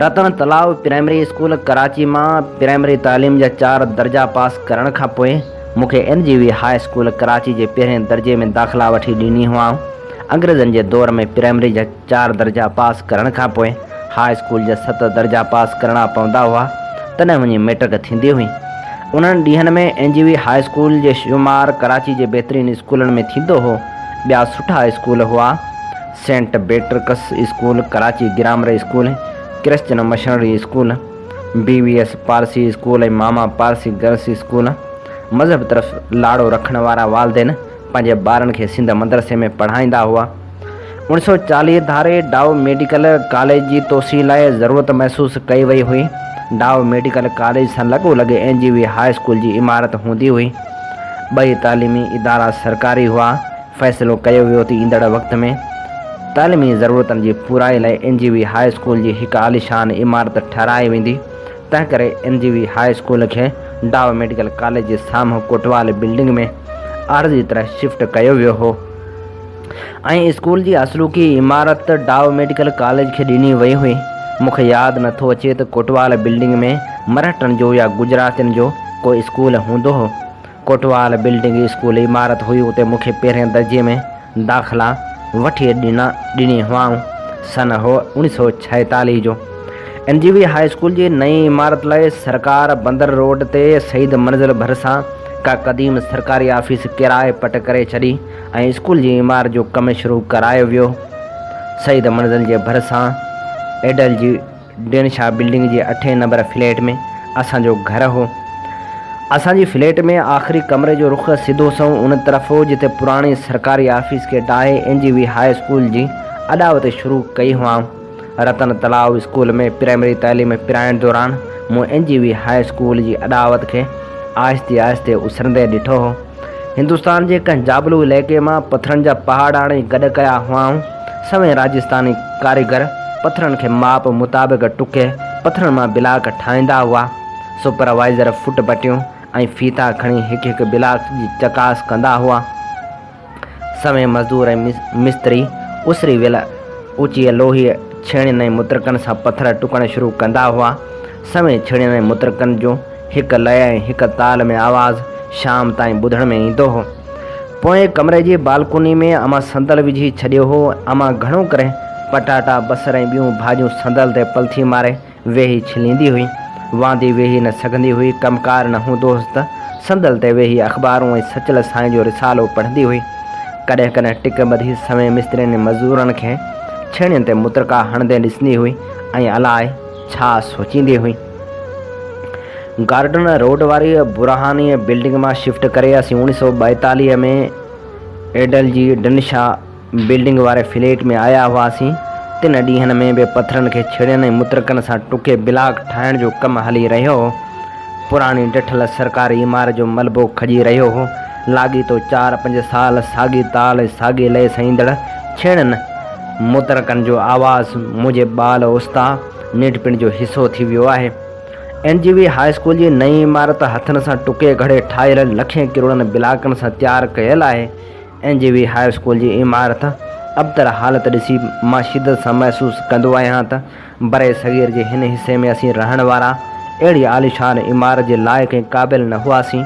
S2: رتن تلاء پرائمري اسڪول ڪراچي مان پرائمري تعليم جا چار درجا پاس ڪرڻ کان پوء مون کي N G V high school Karachi جي پهرين درجي ۾ داخلا وٺي ڏني هئائون. انگريزن جي دور ۾ پرائمري جا چار درجا پاس ڪرڻ کان پوء هاء اسڪول جا ست درجا پاس ڪرڻا پوندا هئا. تڏهن وڃي مئٽرڪ ٿيندي هئي. انهن ڏينهن ۾ N G V high school جي شمار ڪراچي جي بهترين اسڪولن ۾ ٿيندو هو. ٻيا سٺا اسڪول هئا، saint Patrick's school, Karachi grammar school, Christian missionary school, B V S Parsi school ۽ Mama Parsi girls school. مذهب طرف لاڙو رکڻ وارا والدين پنهنجي ٻارن کي سنڌ مدرسي ۾ پڙهائيندا هئا. اوڻيھ سؤ چاليھ ڌاري ڊائو ميڊيڪل ڪاليج جي توسيع لاء ضرورت محسوس ڪئي وئي هئي. ڊائو ميڊيڪل ڪاليج سان لڳو لڳ اين جي وي هاء اسڪول جي عمارت هوندي هئي. ٻئي تعليمي ادارا سرڪاري هئا. فيصلو ڪيو ويو ته ايندڙ وقت ۾ تعليمي ضرورتن جي پورائي لاء اين جي وي هاء اسڪول جي هڪ عاليشان عمارت ٺهرائي ويندي. تنهنڪري اين جي وي هاء اسڪول کي ڊائو ميڊيڪل ڪاليج جي سامهون ڪوٽوال بلڊنگ ۾ عارضي طرح شفٽ ڪيو ويو هو ۽ اسڪول جي اصلوڪي عمارت ڊائو ميڊيڪل ڪاليج کي ڏني وئي هئي. مون کي ياد نٿو اچي ته ڪوٽوال بلڊنگ ۾ مرهٽن جو يا گجراتين جو ڪو اسڪول هوندو هو. ڪوٽوال بلڊنگ اسڪول عمارت هئي اتي مون کي پهرين درجي ۾ داخلا وٺي ڏني هئائون. سن هو اوڻيھ سؤ ڇائيتاليھ جو. اين جي وي هاء اسڪول جي نئين عمارت لاء سرڪار بندر روڊ تي سعيد منزل ڀرسان ڪا قديم سرڪاري آفيس ڪرائي پٽ ڪري ڇڏي ۽ اسڪول جي عمارت جو ڪم شروع ڪرايو ويو. سعيد منزل جي ڀرسان ايڊل جي ڊينشا بلڊنگ جي اٺين نمبر فليٽ ۾ اسان جو گهر هو. اسان جي فليٽ ۾ آخري ڪمري جو رخ سڌو سنئون ان طرف هو جتي پراڻي سرڪاري آفيس کي ڊاهي اين جي وي هاء اسڪول جي اڏاوت شروع ڪئي هئائون. رتن تلاء اسڪول ۾ پرائمري تعليم پرائڻ دوران مون اين جي وي هاء اسڪول جي اڏاوت کي آهستي آهستي اسرندي ڏٺو هو. هندستان جي ڪنهن جابلو علائقي مان پٿرن جا پهاڙ آڻي گڏ ڪيا هئائون. سوين راجستاني ڪاريگر پٿرن کي ماپ مطابق ٽڪي پٿرن مان بلاڪ ٺاهيندا هئا. سپروائيزر فٽ پٽيون ۽ ڦيٿا کڻي هڪ هڪ بلاڪ جي چڪاس ڪندا هئا. سوين مزدور ۽ مستري اسري ويل اوچيء لوهي ڇيڻين ۽ مترڪن سان پٿر ٽڪڻ شروع ڪندا هئا. سوين ڇيڻين ۽ مترڪن جو هڪ لئه ۽ هڪ تال ۾ آواز شام تائين ٻڌڻ ۾ ايندو هو. پوئين ڪمري جي بالڪوني ۾ امان صندل وجهي ڇڏيو هو. امان گهڻو ڪري پٽاٽا، بصر ۽ ٻيون ڀاڄيون صندل تي پلٿي ماري ويهي ڇليندي هئي. واندي ويهي نه سگهندي هئي. ڪم ڪار نه هوندو هوس ته صندل تي ويهي اخبارون ۽ سچل سائين جو رسالو پڙهندي هئي. ڪڏهن ڪڏهن ٽڪ ٻڌي سوين مسترين ۽ مزورن کي ڇيڻين تي مترڪا هڻندي ڏسندي هئي ۽ الاء ڇا سوچيندي هئي. گارڊن روڊ واري برهاني بلڊنگ مان شفٽ ڪري اسين اوڻيھ سؤ ٻائيتاليھ ۾ ايڊل جي ڊنشا بلڊنگ واري فليٽ ۾ آيا هئاسين. تن ڏينهن ۾ به پٿرن کي ڇڙين ۽ مترڪن سان ٽڪي بلاڪ ٺاهڻ جو ڪم هلي رهيو هو. پراڻي ڊٺل سرڪاري عمارت جو ملبو کڄي رهيو هو. لاڳيتو چار پنج سال ساڳي تال ۽ ساڳي لئي سان ايندڙ ڇيڻن مترڪن جو آواز منهنجي ٻال اوستا ننڍپڻ جو حصو ٿي ويو آهي. اين جي وي هاء اسڪول جي نئين عمارت هٿن سان ٽڪي گهڙي ٺاهيل لکين ڪروڙن بلاڪن سان تيار ڪيل آهي. اين جي وي هاء اسڪول جي عمارت ابتر حالت ڏسي مان شدت سان محسوس ڪندو آهيان ته برصغير جي هن حصي ۾ اسين رهڻ وارا اهڙي عاليشان عمارت جي لائق ۽ قابل نه هئاسين.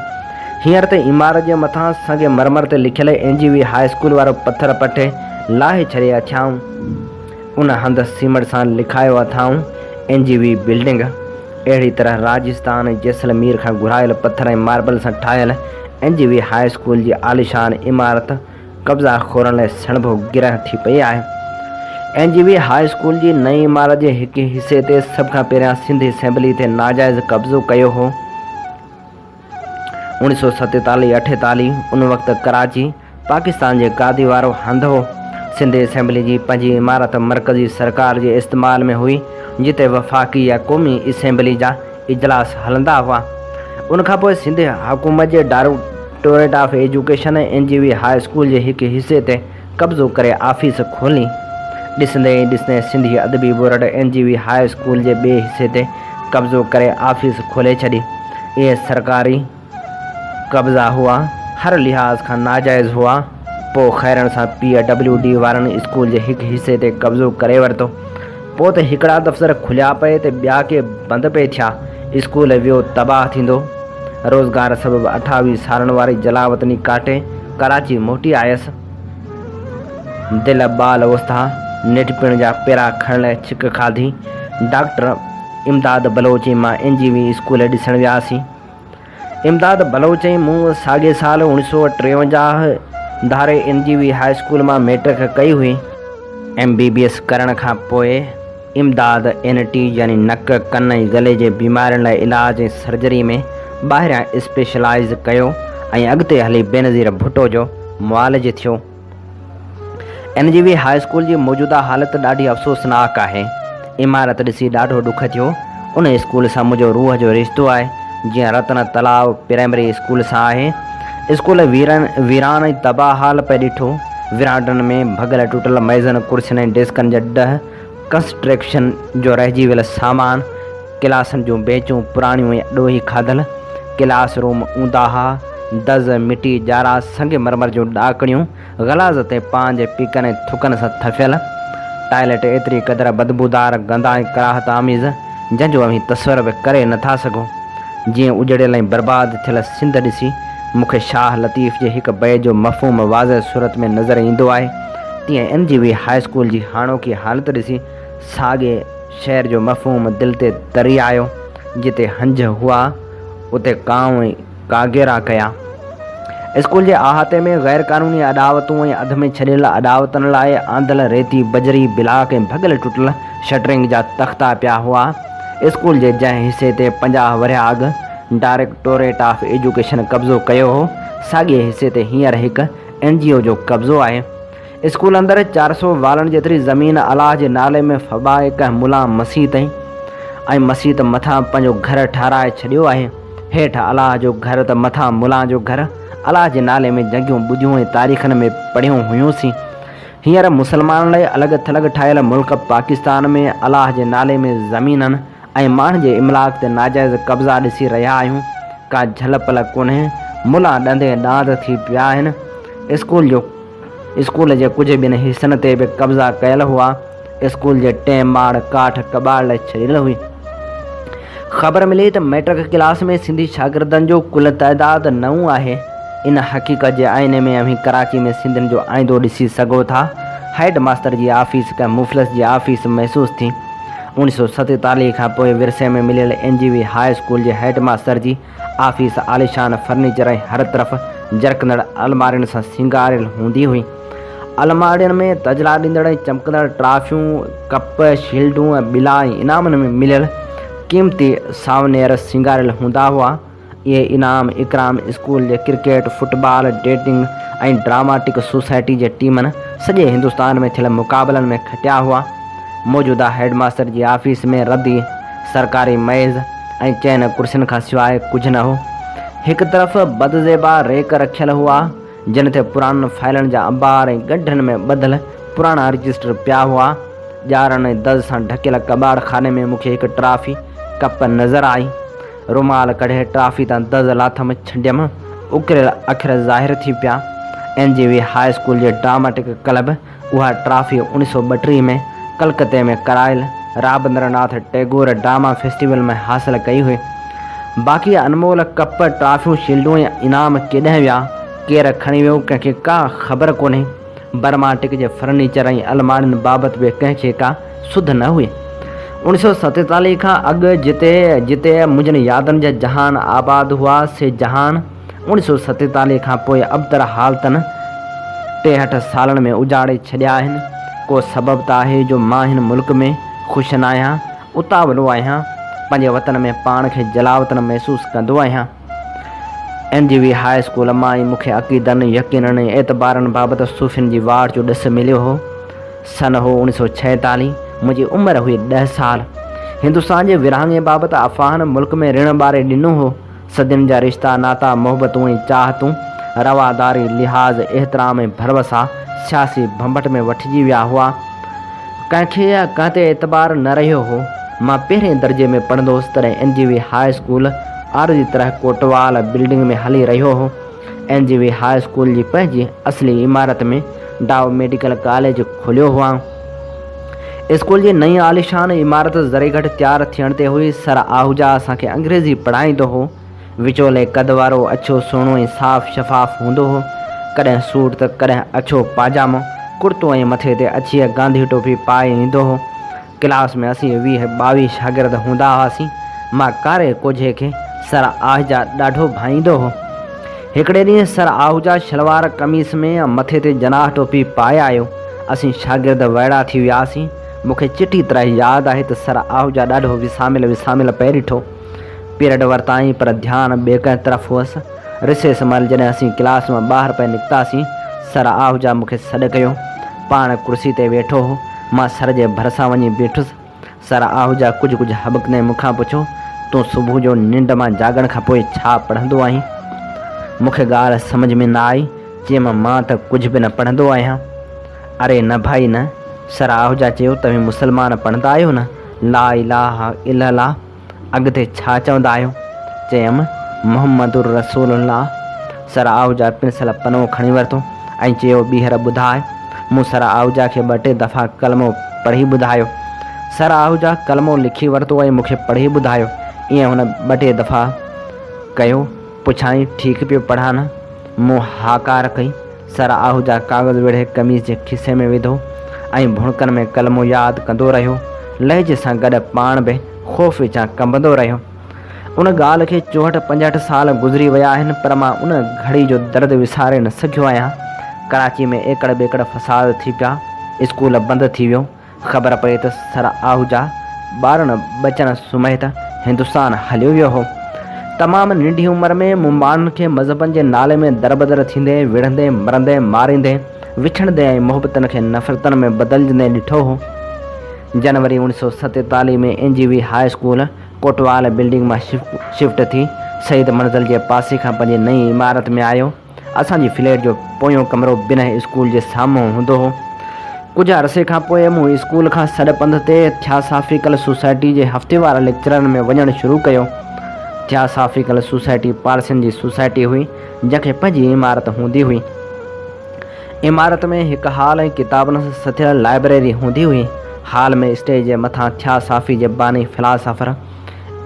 S2: هينئر ته عمارت جي مٿان سنگ مرمر تي لکيل اين جي وي هاء اسڪول وارو پٿر پٽي لاهي ڇڏي اٿيائون. ان هنڌ سيمٽ سان لکايو اٿائون اين جي وي بلڊنگ. اهڙي طرح راجستان ۽ جيسلمير کان گهرايل پٿر ۽ ماربل سان ٺاهيل اين جي وي هاء اسڪول جي عاليشان عمارت قبضا خورن لاء سڻڀو گرهه ٿي پئي آهي. اين جي وي هاء اسڪول جي نئين عمارت جي هڪ حصي تي سڀ کان پهريان سنڌ اسيمبلي تي ناجائز قبضو ڪيو هو. اوڻيھ سؤ ستيتاليھ اٺيتاليھ ان وقت ڪراچي پاڪستان جي گادي وارو هنڌ هو. سنڌ اسيمبلي جي پنهنجي عمارت مرڪزي سرڪار جي استعمال ۾ هئي جتي وفاقي يا قومي اسيمبلي جا اجلاس هلندا هئا. ان کان پوء سنڌ حڪومت جي directorate of education ۽ N G V high school جي هڪ حصي تي قبضو ڪري آفيس کولي. ڏسندي ئي ڏسندي سنڌي ادبي board N G V high school جي ٻئي حصي تي قبضو ڪري آفيس کولي ڇڏي. اهي سرڪاري قبضا هئا، هر لحاظ کان ناجائز هئا. پوء خيرن سان پي ڊبليو ڊي وارن اسڪول جي هڪ حصي تي قبضو ڪري ورتو. پوء ته هڪڙا دفتر کليا پئي ته ٻيا ڪي بند پئي ٿيا. اسڪول ويو تباهه ٿيندو. روزگار سبب اٺاويهه سالن واري جلاوطني ڪاٽي ڪراچي موٽي آيس. دل ٻال اوستا نيٺ پڻ جا پيرا کڻڻ لاء ڇڪ کاڌي. ڊاڪٽر. امداد بلوچ ۽ مان اين جي وي اسڪول ڏسڻ وياسين. امداد بلوچ ۽ مون ساڳئي سال اوڻيھ سؤ ٽيونجاهه ڌاري اين جي وي هاء اسڪول مان مئٽرڪ ڪئي هئي. ايم بي بي ايس ڪرڻ کان پوء امداد اين ٽي يعني نڪ، ڪن ۽ گلي جي بيمارين لاء علاج ۽ سرجري ۾ ٻاهريان اسپيشلائيز ڪيو ۽ اڳتي هلي بينظير ڀٽو جو معالج ٿيو. N G V high school جي موجوده حالت ڏاڍي افسوسناڪ آهي. عمارت ڏسي ڏاڍو ڏک ٿيو. ان اسڪول سان منهنجو روح جو رشتو آهي، جيئن رتن تلاء پرائمري اسڪول سان آهي. اسڪول ويران ۽ تباهه حال پئي ڏٺو. ورانڊن ۾ ڀڳل ٽٽل ميزن، ڪرسين ۽ ڊيسڪن جا ڊهه، ڪنسٽريڪشن جو رهجي ويل سامان، ڪلاسن جون بينچون پراڻيون ۽ اڏوهي کاڌل، ڪلاس روم اونداها، دز، مٽي، ڄارا، سنگ مرمر جون ڏاڪڻيون، غلاظت ۽ پان جي پيڪن ۽ ٿڪن سان ٿڦيل، ٽائليٽ ايتري قدر بدبودار، گندا ۽ ڪراهت آميز، جنهن جو اوهين تصور به ڪري نه ٿا سگهو. جيئن اجڙيل ۽ برباد ٿيل سنڌ ڏسي، مون کي شاهه لطيف جي هڪ بيت جو مفهوم واضح صورت ۾ نظر ايندو آهي، تيئن N G V high school جي هاڻوڪي حالت ڏسي ساڳئي شعر جو مفهوم دل تي تري آيو، جتي هنج هئا، اتي ڪانء ۽ ڪاڳيرا ڪيا. اسڪول جي احاطي ۾ غير قانوني اڏاوتون ۽ اڌ ۾ ڇڏيل اڏاوتن لاء آندل ريتي، بجري، بلاڪ ۽ ڀڳل ٽٽل شٽرنگ جا تختا پيا هئا. اسڪول جي جنهن حصي تي 50 ورهيه اڳ ڊائريڪٽوريٽ آف ايجوڪيشن قبضو ڪيو هو، ساڳئي حصي تي هينئر هڪ اين جي او جو قبضو آهي. اسڪول اندر 400 والن جيتري زمين الله جي نالي ۾ ڦٻائي ڪنهن ملان مسيت ۽ مسيت مٿان پنهنجو گهر ٺهرائي ڇڏيو آهي. هيٺ الله جو گهر ته مٿان ملان جو گهر. الله جي نالي ۾ جنگيون ٻڌيون ۽ تاريخن ۾ پڙهيون هيونسين. هينئر مسلمانن لاء الڳ ٿلڳ ٺاهيل ملڪ پاڪستان ۾ الله جي نالي ۾ زمينن ۽ ماڻهن جي املاڪ تي ناجائز قبضا ڏسي رهيا آهيون. ڪا جهل پل ڪونهي. ملان ڏندين ڏاند ٿي پيا آهن. اسڪول جو. اسڪول جي ڪجهه ٻين حصن تي به قبضا ڪيل هئا. اسڪول جي ٽئين ماڙ ڪاٺ ڪٻاڙ لاء ڇڏيل هئي. خبر ملي ته مئٽرڪ ڪلاس ۾ سنڌي شاگردن جو ڪل تعداد نو آهي. ان حقيقت جي آئيني ۾ اوهين ڪراچي ۾ سنڌين جو آئيندو ڏسي سگهو ٿا. هيڊ ماستر جي آفيس ڪنهن مفلس جي آفيس محسوس ٿي. 1947 کان پوء ورثي ۾ مليل N G V high school جي هيڊ ماستر جي آفيس عاليشان فرنيچر ۽ هر طرف جرڪندڙ المارين سان سينگاريل هوندي هئي. الماڙين ۾ تجلا ڏيندڙ ۽ چمڪندڙ ٽرافيون، ڪپ، شيلڊون ۽ ٻلا ۽ انعامن ۾ مليل قيمتي ساونيئر سينگاريل هوندا هئا. اهي انعام اڪرام اسڪول جي cricket, football, dating ۽ dramatic society جي ٽيمن سڄي هندستان ۾ ٿيل مقابلن ۾ کٽيا هئا. موجوده هيڊ ماستر جي آفيس ۾ ردي سرڪاري ميز ۽ چئن ڪرسين کان سواء ڪجهه نه هو. هڪ طرف بدزيبا ريڪ رکيل هئا، جن تي پراڻن فائلن جا انبار ۽ ڳنڍن ۾ ٻڌل پراڻا رجسٽر پيا هئا. ڄارن ۽ دز سان ڍڪيل ڪٻاڙ خاني ۾ مون کي هڪ ٽرافي ڪپ نظر آئي. رومال ڪڍي ٽرافي تان دز لاٿم، ڇنڊيم، اڪريل اکر ظاهر ٿي پيا. N G V high school جي ڊراماٽڪ ڪلب اها ٽرافي 1932 ۾ ڪلڪتي ۾ ڪرايل رابندرناٿ ٽئگور ڊراما فيسٽيول ۾ حاصل ڪئي هئي. باقي انمول ڪپ، ٽرافيون، شيلڊون ۽ انعام ڪيڏانهن ويا، ڪير کڻي ويو، ڪنهن کي ڪا خبر ڪونهي. برماٽڪ جي فرنيچر ۽ الماڙين بابت به ڪنهن کي ڪا سڌ نه هئي. 1947 کان اڳ جتي جتي منهنجن يادن جا جهان آباد هئا، سي جهان، 1947 کان پوء ابتر حالتن 63 سالن ۾ اجاڙي ڇڏيا آهن. ڪو سبب ته آهي جو مان هن ملڪ ۾ خوش ناهيان، اتاولو آهيان، پنهنجي وطن ۾ پاڻ کي جلاوطن محسوس ڪندو آهيان. اين جي وي هاء اسڪول مان ئي مون کي عقيدن، يقينن ۽ اعتبارن بابت صوفين جي واٽ جو ڏس مليو هو. سن هو 1946، منهنجي عمر هئي ڏهه سال. هندستان جي ورهاڱي بابت افواهن ملڪ ۾ رڻ ٻاري ڏنو هو. صدين جا رشتا، ناتا، محبتون ۽ چاهتون، رواداري، لحاظ، احترام ۽ ڀروسا سياسي ڀنڀٽ ۾ وٺجي ويا هئا. ڪنهن کي يا ڪنهن تي اعتبار نه رهيو هو. مان پهرئين درجي ۾ پڙهندو هوس تڏهن اين جي وي هاء اسڪول عارضي طرح ڪوٽوال بلڊنگ ۾ هلي رهيو هو. اين جي وي هاء اسڪول جي پنهنجي اصلي عمارت ۾ ڊائو ميڊيڪل ڪاليج کوليو هئائون. اسڪول جي نئين عاليشان عمارت ذري گهٽ تيار ٿيڻ تي هئي. سر آهوجا اسان کي انگريزي پڙهائيندو هو. وچولي قد وارو، اڇو، سهڻو ۽ صاف شفاف هوندو هو. ڪڏهن سوٽ ته ڪڏهن اڇو پاجامو، ڪڙتو ۽ مٿي تي اڇيء گانڌي ٽوپي پائي ايندو هو. ڪلاس ۾ اسين 20 22 شاگرد هوندا هئاسين. مان ڪاري ڪوجهي کي سر آهوجا ڏاڍو ڀائيندو هو. هڪڙي ڏينهن سر آهوجا شلوار قميص ۾ ۽ مٿي تي جناح ٽوپي پائي آيو. اسين شاگرد وائڙا ٿي وياسين. مون کي چٽي طرح ياد آهي ته سر آهوجا ڏاڍو وساميل وساميل پئي ڏٺو. پيرڊ ورتائين پر ڌيان ٻئي ڪنهن طرف هئس. رسيس مهل جڏهن اسين ڪلاس مان ٻاهر پئي نڪتاسين، سر آهوجا مون کي سڏ ڪيو. پاڻ ڪرسي تي ويٺو هو. مان سر جي ڀرسان وڃي بيٺس. سر آهوجا ڪجهه ڪجهه هٻڪندي مون کان پڇيو، تون صبح جو ننڊ مان جاڳڻ کان پوء ڇا پڙهندو آهين؟ مون کي ڳالهه سمجهه ۾ نه آئي. چيم، مان ته ڪجهه به نه پڙهندو آهيان. اري نه ڀائي نه. سر آهوجا چيو، توهين مسلمان پڙهندا آهيو نه؟ لا اله الا الله. اڳتي ڇا چوندا آهيو؟ چيم، محمد الرسول الله. سر آهوجا پنسل پنو کڻي ورتو ۽ چيو، ٻيهر ٻڌاء. مون سر آهوجا کي ٻه ٽي دفعا ڪلمو پڙهي ٻڌايو. سر آهوجا ڪلمو لکي ورتو ۽ مون کي پڙهي ٻڌايو. ائين هن ٻه ٽي دفعا ڪيو. پڇيائين، ٺيڪ پيو پڙهان نه؟ مون هاڪار ڪئي. سر آهوجا ڪاغذ ويڙهي قميص جي کيسي ۾ وڌو ۽ ڀڻڪن ۾ ڪلمو ياد ڪندو رهيو. لهجي سان گڏ پاڻ به خوف وچان ڪنبندو رهيو. ان ڳالهه کي 64 65 سال گذري ويا آهن پر مان ان گهڙي جو درد وساري نه سگهيو آهيان. ڪراچي ۾ ايڪڙ ٻيڪڙ فساد ٿي پيا. اسڪول بند ٿي ويو. خبر پئي ته سر آهوجا ٻارن ٻچن سميت هندستان هليو ويو هو. تمام ننڍي عمر ۾ مون ماڻهن کي مذهبن جي نالي ۾ دربدر ٿيندي، وڙهندي، مرندي، ماريندي، وڇڙندي ۽ محبتن کي نفرتن ۾ بدلجندي ڏٺو هو. جنوري 1947 ۾ N G V high school Kotwal building مان شفٽ ٿي سيد منزل جي پاسي کان پنهنجي نئين عمارت ۾ آيو. اسان جي فليٽ جو پويون ڪمرو بنهه اسڪول جي سامهون هوندو هو. ڪجهه عرصي کان پوء مون اسڪول کان سڏ پنڌ تي ٿياسافيڪل سوسائٽي جي هفتيوار ليڪچرن ۾ وڃڻ شروع ڪيو. ٿياسافيڪل سوسائٽي پارسين جي سوسائٽي هئي، جنهن کي پنهنجي عمارت هوندي هئي. عمارت ۾ هڪ هال ۽ ڪتابن سان سٿيل لائبريري هوندي هئي. هال ۾ اسٽيج جي مٿان ٿياسافي جي باني فلاسافر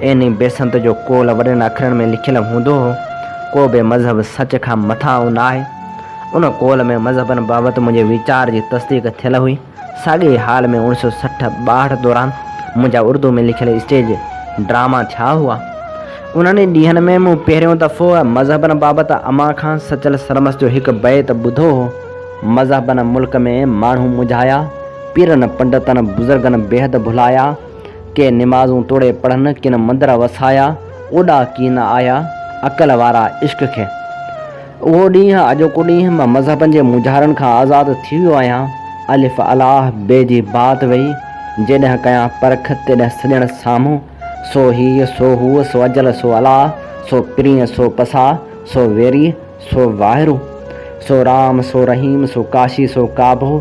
S2: ايني بيسنت جو قول وڏن اکرن ۾ لکيل هوندو هو، ڪو به مذهب سچ کان مٿانهون ناهي. ان قول ۾ مذهبن بابت منهنجي ويچار جي تصديق ٿيل هئي. ساڳئي ئي حال ۾ اوڻيهه سؤ 60 ٻاهٺ دوران منهنجا اردو ۾ لکيل اسٽيج ڊراما ٿيا هئا. انهن ئي ڏينهن ۾ مون پهريون دفعو مذهبن بابت امان کان سچل سرمست جو هڪ بيت ٻڌو هو، مذهبن ملڪ ۾ ماڻهو منجهايا، پيرن پنڊتن بزرگن بيحد ڀلايا، ڪي نمازون توڙي پڙهن، ڪن مندر وسايا، اوڏا ڪي نه آيا، عقل وارا عشق کي. اهو ڏينهن اڄوڪو ڏينهن مان مذهبن جي مونجهارن کان آزاد ٿي ويو آهيان. الف الله بي جي بات وئي، جيڏهن ڪيان پرک، تيڏهن سڄڻ سامهون، سو هيء، سو هوء، سو اجل، سو الله، سو پرينء، سو پساهه، سو ويريء، سو واهرو، سو رام، سو رحيم، سو ڪاشي، سو ڪعبو،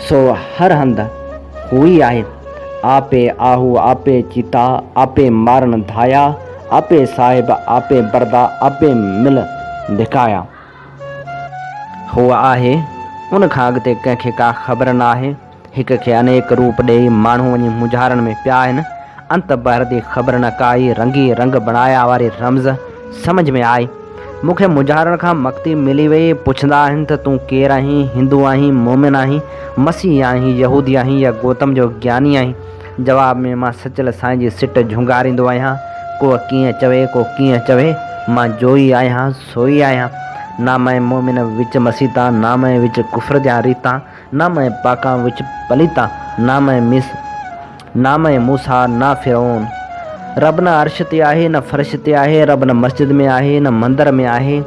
S2: سو هر هنڌ هو ئي آهي. آپي آهو، آپي چيتا، آپي مارن ڌايا، آپي صاحب، آپي بردا، آپي مل ڌڪايا. هو آهي، ان کان اڳتي ڪنهن کي ڪا خبر ناهي. هڪ کي انيڪ روپ ڏيئي ماڻهو وڃي مونجهارن ۾ پيا آهن. انت بحر the خبر نه ڪائي، رنگي رنگ بڻايا واري رمز سمجهه ۾ آئي. مون کي مونجهارن کان مڪتي ملي ويئي. پڇندا آهن ته تون ڪير آهين، هندو آهين، مومن آهين، مسيحي آهين، يهودي آهين يا گوتم جو گياني آهين؟ جواب ۾ مان سچل سائين جي سٽ جهونگاريندو آهيان، ڪو ڪيئن چوي، ڪو ڪيئن چوي، مان جوئي آهيان، سوئي آهيان. نه مئن مومن وچ مسيتان، نه مئن وچ ڪفر ديان ريتان. نه مئن پاڪان وچ پليتان، نه مئن ميس، نه مئن موسيٰ، نه فرعون. رب نه عرش تي آهي، نه فرش تي آهي، رب نه مسجد ۾ آهي، نه مندر ۾ آهي،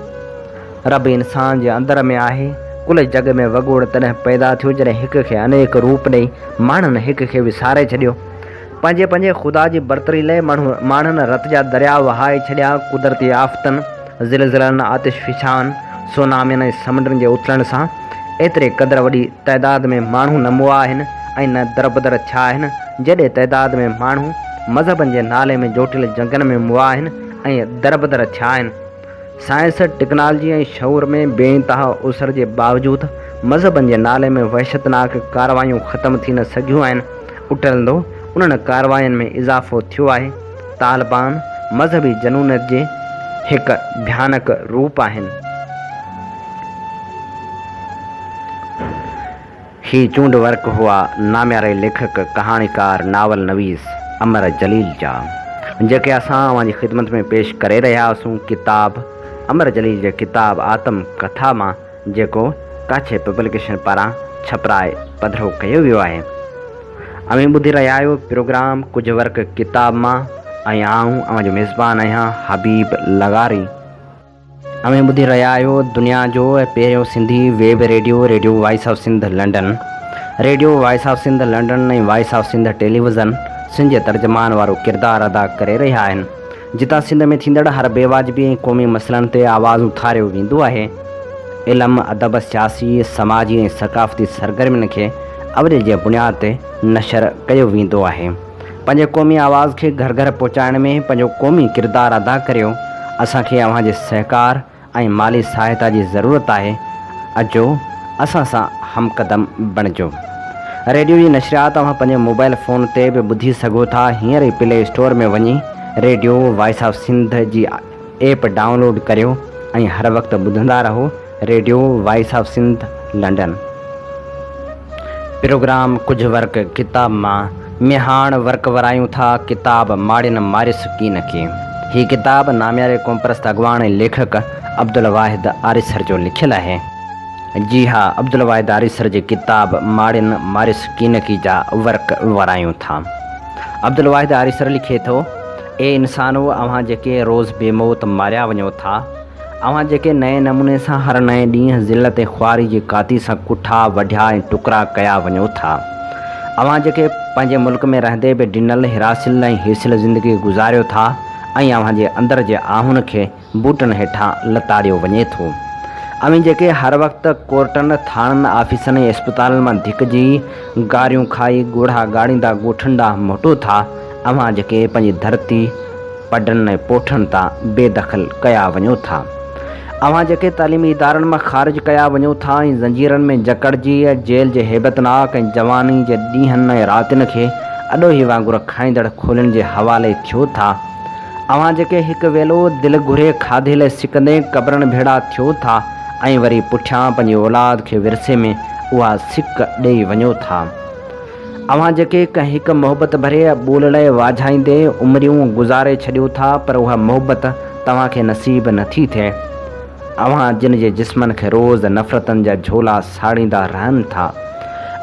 S2: رب انسان جي اندر ۾ آهي. ڪل جڳ ۾ وڳوڙ تڏهن پيدا ٿيو، جڏهن هڪ کي انيڪ روپ ڏئي، ماڻهن هڪ کي وساري ڇڏيو. پنهنجي پنهنجي خدا جي برتري لئه ماڻهن رت جا درياء وهائي ڇڏيا، قدرتي آفتن، زلزلن، آتش فشان، سونامين ۽ سمنڊن جي اٿلڻ سان ايتري قدر وڏي تعداد ۾ ماڻهو نه مئا آهن ۽ نه دربدر ٿيا آهن، جيڏي تعداد ۾ ماڻهو مذهبن جي نالي ۾ جوٽيل جنگن ۾ مئا آهن ۽ دربدر ٿيا آهن. سائنس، ٽيڪنالاجي ۽ شعور ۾ بي انتها اوسر جي باوجود مذهبن جي نالي ۾ وحشتناڪ ڪارروايون ختم ٿي نه سگهيون آهن، اٽلندو انهن ڪاررواين ۾ اضافو ٿيو آهي. طالبان مذهبي جنونيت جي هڪ ڀيانڪ روپ آهن. هي چونڊ ورق هئا نامياري ليکڪ، ڪهاڻيڪار، ناول نويس امر جليل جا، جيڪي اسان اوهان جي خدمت ۾ پيش ڪري رهيا هئاسون. ڪتاب امر جليل جي ڪتاب آتم ڪٿا مان جيڪو ڪاڇي پبلڪيشن پاران ڇپرائي پڌرو ڪيو ويو آهي. اوهين ٻڌي رهيا آهيو پروگرام ڪجهه ورق ڪتاب مان ۽ آئون اوهان جو ميزبان آهيان حبيب لغاري. اوهين ٻڌي رهيا آهيو دنيا جو پهريون Sindhi web radio, radio voice of Sindh London. Radio voice of Sindh London ۽ voice of Sindh television Sindh جي ترجمان وارو ڪردار ادا ڪري رهيا آهن، جتان سنڌ ۾ ٿيندڙ هر بيواجبي ۽ قومي مسئلن تي آواز اٿاريو ويندو آهي. علم، ادب، سياسي، سماجي ۽ ثقافتي سرگرمين کي اولين جي بنياد تي نشر ڪيو ويندو آهي. پنهنجي قومي آواز کي گهر گهر پهچائڻ ۾ پنهنجو قومي ڪردار ادا ڪريو، اسان کي اوهان جي سهڪار ۽ مالي سهائتا جي ضرورت آهي، اچو اسان سان هم قدم بڻجو. ريڊيو جي نشريات اوهان پنهنجي موبائل فون تي به ٻڌي سگهو ٿا، هينئر ئي پلي اسٽور ۾ وڃي ريڊيو وائس آف سنڌ جي ايپ ڊائونلوڊ ڪريو ۽ هر وقت ٻڌندا رهو radio voice of Sindh London. Programme ڪجهه ورق ڪتاب مان ميهاڻ ورق ورايون ٿا ڪتاب ماڙين ماريس ڪين ڪي هي ڪتاب نامياري قومپرست اڳواڻ ۽ ليکڪ عبدالواحد آريسر جو لکيل آهي. جي ها عبدالواحد آريسر جي ڪتاب ماڙين ماريس ڪين ڪي جا ورق ورايون ٿا. عبدالواحد آريسر لکي ٿو، اي انسانو اوهان جيڪي روز بي موت ماريا وڃو ٿا، اوهان جيڪي نئين نموني سان هر نئين ڏينهن ذلت ۽ خواري جي ڪاتي سان ڪٺا، وڍيا ۽ ٽڪرا ڪيا وڃو ٿا. اوهان جيڪي پنهنجي ملڪ ۾ رهندي به ڊنل، هراسيل ۽ هيسيل زندگي گذاريو ٿا ۽ اوهان جي اندر جي آهن کي بوٽن هيٺان لتاڙيو وڃي ٿو. اوهين جيڪي هر وقت ڪورٽن، ٿاڻن، آفيسن ۽ اسپتالن مان ڌڪجي، گاريون کائي، ڳوڙها ڳاڙيندا ڳوٺن ڏانهن موٽو ٿا، اوهان جيڪي پنهنجي ڌرتي، پڊن ۽ پوٺن تان بي دخل ڪيا وڃو ٿا. اوهان جيڪي تعليمي ادارن مان خارج ڪيا وڃو ٿا ۽ زنجيرن ۾ جڪڙجي جيل جي هيبتناڪ ۽ جواني جي ڏينهن ۽ راتين کي اڏوهي وانگر کائيندڙ کولين جي حوالي ٿيو ٿا. اوهان جيڪي هڪ ويلو دل گهري کاڌي لئه سڪندي قبرن ڀيڙا ٿيو ٿا ۽ وري پٺيان پنهنجي اولاد کي ورثي ۾ اها سڪ ڏيئي وڃو ٿا. اوهان جيڪي ڪنهن هڪ محبت ڀريء ٻول لئه واجهائيندي عمريون گذاري ڇڏيو ٿا پر اها محبت توهان کي نصيب نه ٿي ٿئي. اوهان جن جي جسمن کي روز نفرتن جا جهولا ساڙيندا رهن ٿا.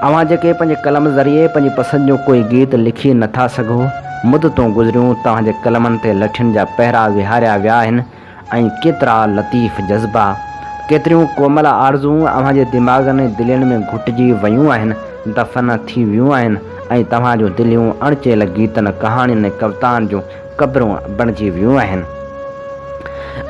S2: اوهان جيڪي پنهنجي قلم ذريعي پنهنجي پسند جو ڪوئي گيت لکي نه ٿا سگهو. مدتون گذريون توهان جي قلمن تي لٺين جا پهرا ويهاريا ويا آهن ۽ ڪيترا لطيف جذبا، ڪيتريون ڪومل آرزوئون اوهان جي دماغن ۽ دلين ۾ گهٽجي ويون آهن، دفن ٿي ويون آهن ۽ توهان جون دليون اڻچيل گيتن، ڪهاڻين ۽ ڪوتائن جون قبرون بڻجي ويون آهن.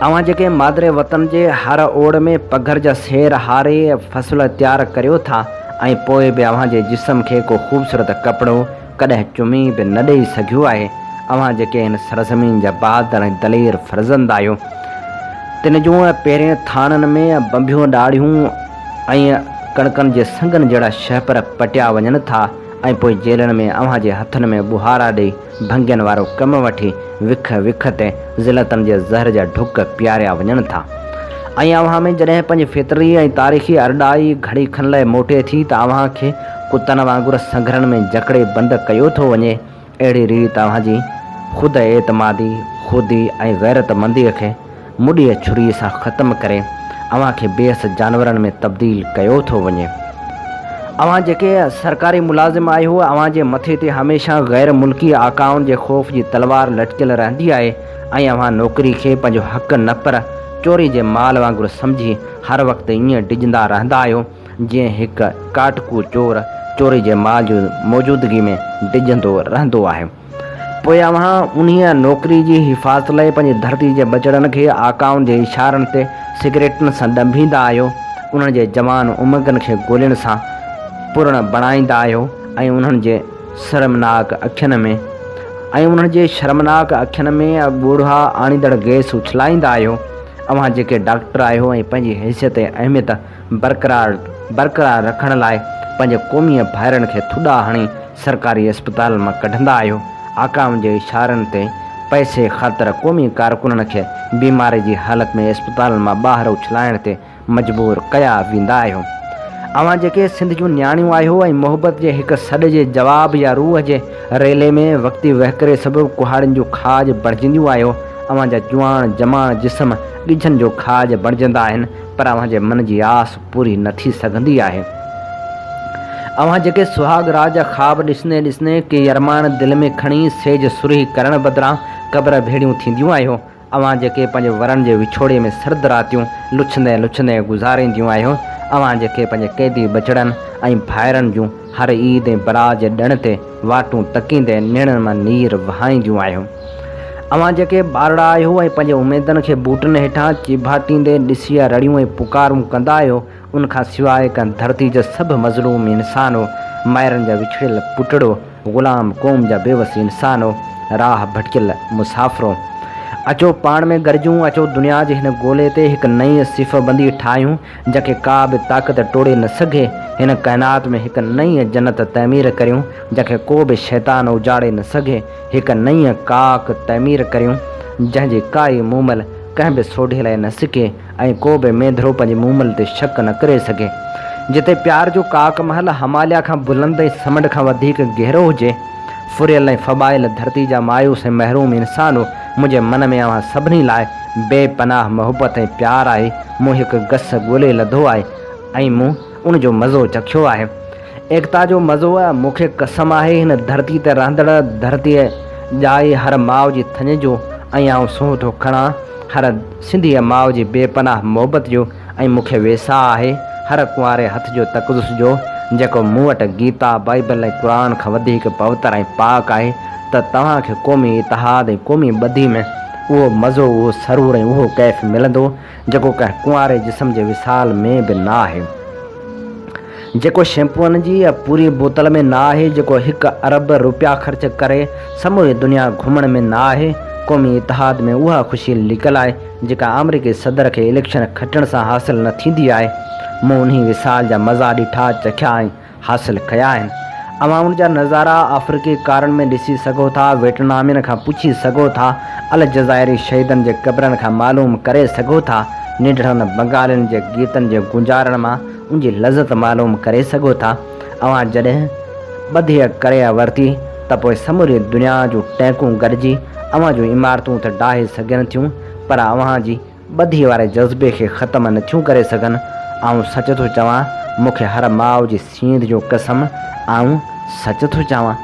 S2: اوهان جيڪي مادر وطن جي هر اوڙ ۾ پگهر جا سير هاري فصل تيار ڪريو ٿا ۽ پوء به اوهان جي جسم کي ڪو خوبصورت ڪپڙو، ڪڏهن چمي به نه ڏيئي سگهيو آهي. اوهان جيڪي هن سرزمين جا بهادر ۽ دلير فرزند آهيو، تن جون پهرين ٿاڻن ۾ بنڀيون ڏاڙهيون ۽ ڪڻڪن جي سنگن جهڙا شهپر پٽيا وڃن ٿا ۽ پوء جيلن ۾ اوهان جي هٿن ۾ ٻوهارا ڏيئي ڀنگين وارو ڪم وٺي وک وک تي ذلتن جي زهر جا ڍڪ پياريا وڃن ٿا ۽ اوهان ۾ جڏهن پنهنجي فطري ۽ تاريخي ارڏائي گهڙي کن لاء موٽي ٿي ته اوهان کي ڪتن وانگر سنگهرن ۾ جڪڙي بند ڪيو ٿو وڃي، اهڙي ريت اوهان جي خود اعتمادي، خودي ۽ غيرت منديء کي مڏيء ڇريء سان ختم ڪري اوهان کي بيحس جانورن ۾ تبديل ڪيو ٿو وڃي. اوهان جيڪي سرڪاري ملازم آهيو، اوهان جي مٿي تي هميشه غير ملڪي آقائن جي خوف جي تلوار لٽڪيل رهندي آهي ۽ اوهان نوڪري کي پنهنجو حق نه پر چوري جي مال وانگر سمجهي هر وقت ائين ڊڄندا رهندا آهيو، جيئن هڪ ڪاٽڪو چور چوري جي مال جي موجودگي ۾ ڊڄندو رهندو آهي. پوء اوهان انهيء نوڪري جي حفاظت لاء پنهنجي ڌرتي جي ٻچڙن کي آقائن جي اشارن تي سگريٽن سان ڏنڀيندا آهيو، انهن جي جوان امنگن کي گولين سان پورڻ بڻائيندا آهيو ۽ انهن جي شرمناڪ اکين ۾ ۽ انهن جي شرمناڪ اکين ۾ ڳوڙها آڻيندڙ گئس اڇلائيندا آهيو. اوهان جيڪي ڊاڪٽر آهيو ۽ پنهنجي حيثيت ۽ اهميت برقرار برقرار رکڻ لاء پنهنجي قومي ڀائرن کي ٿڏا هڻي سرڪاري اسپتالن مان ڪڍندا آهيو، آقائن جي اشارن تي پئسي خاطر قومي ڪارڪنن کي بيماري جي حالت ۾ اسپتالن مان ٻاهر اڇلائڻ تي مجبور ڪيا ويندا آهيو. اوهان جيڪي سنڌ جون نياڻيون آهيو ۽ محبت جي هڪ سڏ جي جواب يا روح جي ريلي ۾ وقتي وهڪري سبب ڪهاڙين جو کاڄ بڻجنديون آهيو، اوهان جا جواڻ جماڻ جسم ڳجهن جو کاڄ بڻجندا آهن پر اوهان جي من جي آس پوري نه ٿي سگهندي آهي. اوهان جيڪي سهاڳ رات جا خواب ڏسندي ڏسندي ڪي ارمان دل ۾ کڻي سيج سرهي ڪرڻ بدران قبر ڀيڙيون ٿينديون آهيو، اوهان جيڪي پنهنجي ورن جي وڇوڙي ۾ سرد راتيون لڇندي لڇندي گذارينديون آهيو، اوهان جيڪي پنهنجي قيدي ٻچڙن ۽ ڀائرن جون هر عيد ۽ برات جي ڏڻ تي واٽون تڪيندي نيڻن مان نير وهائينديون آهيو. اوهان جيڪي ٻارڙا آهيو ۽ پنهنجي اميدن کي بوٽن هيٺان چيڀاٽيندي ڏسي رڙيون ۽ پڪارون ڪندا آهيو، ان کان سواء ڪنهن ڌرتي جا سڀ مظلوم انسانو، مائرن جا وڇڙيل پٽڙو، غلام قوم جا بيوس انسانو، راهه ڀٽڪيل مسافرو! اچو پاڻ ۾ گڏجون، اچو دنيا جي هن گولي تي هڪ نئين صف بندي ٺاهيون، جنهن کي ڪا به طاقت ٽوڙي نه سگهي، هن ڪائنات ۾ هڪ نئين جنت تعمير ڪريون، جنهن کي ڪو به شيطان اجاڙي نه سگهي، هڪ نئين ڪاڪ تعمير ڪريون، جنهن جي ڪائي مومل ڪنهن به سوڍي لاء نه سڪي ۽ ڪو به مينڌرو پنهنجي مومل تي شڪ نه ڪري سگهي. جتي پيار جو ڪاڪ محل هماليا کان بلند ۽ سمنڊ کان وڌيڪ گهرو هجي. ڦريل ۽ ڦٻايل ڌرتي جا مايوس ۽ محروم انسانو، منهنجي من ۾ اوهان سڀني لاء بي پناهه محبت ۽ پيار آهي. مون هڪ گس ڳولي لڌو آهي ۽ مون ان جو مزو چکيو آهي. ايڪتا جو مزو مون کي قسم آهي هن ڌرتي تي رهندڙ ڌرتيء ڄائي هر ماء جي ٿڃ جو ۽ آئون سونهن ٿو کڻان هر سنڌيء ماء جي بي پناهه محبت جو ۽ مون کي ويساهه آهي هر ڪنواري هٿ جو تقدس جو جيڪو مون وٽ گيتا، بائيبل ۽ قرآن کان وڌيڪ پوتر ۽ پاڪ آهي ته توهان کي قومي اتحاد ۽ قومي ٻڌي ۾ اهو مزو، اهو سرور ۽ اهو ڪيف ملندو جيڪو ڪنهن ڪنواري جسم جي وصال ۾ به نه آهي. جيڪو شيمپوئن جي پوري بوتل ۾ نه آهي، جيڪو هڪ ارب روپيا خرچ ڪري سموري دنيا گهمڻ ۾ نه آهي، قومي اتحاد ۾ اها خوشي لڪل آهي، جيڪا آمريڪي صدر کي اليڪشن کٽڻ سان حاصل نه ٿيندي آهي. مون انهي وصال جا مزا ڏٺا، چکيا ۽ حاصل ڪيا آهن. اوهان ان جا نظارا آفريقي ڪارن ۾ ڏسي سگهو ٿا، ويٽنامين کان پڇي سگهو ٿا، الجزائري شهيدن جي قبرن کان معلوم ڪري سگهو ٿا، ننڍڙن بنگالين جي گيتن جي گونجارڻ مان ان جي لذت معلوم ڪري سگهو ٿا. اوهان جڏهن ٻڌيء ڪري ورتي ته پوء سموري دنيا جون ٽينڪون گڏجي اوهان جون عمارتون ته ڊاهي سگهن ٿيون پر اوهان جي ٻڌيء واري جذبي کي ختم نه ٿيون ڪري سگهن. آئون سچ ٿو چوان، مون کي هر ماء جي سينڌ جو قسم، آئون سچ ٿو چوان.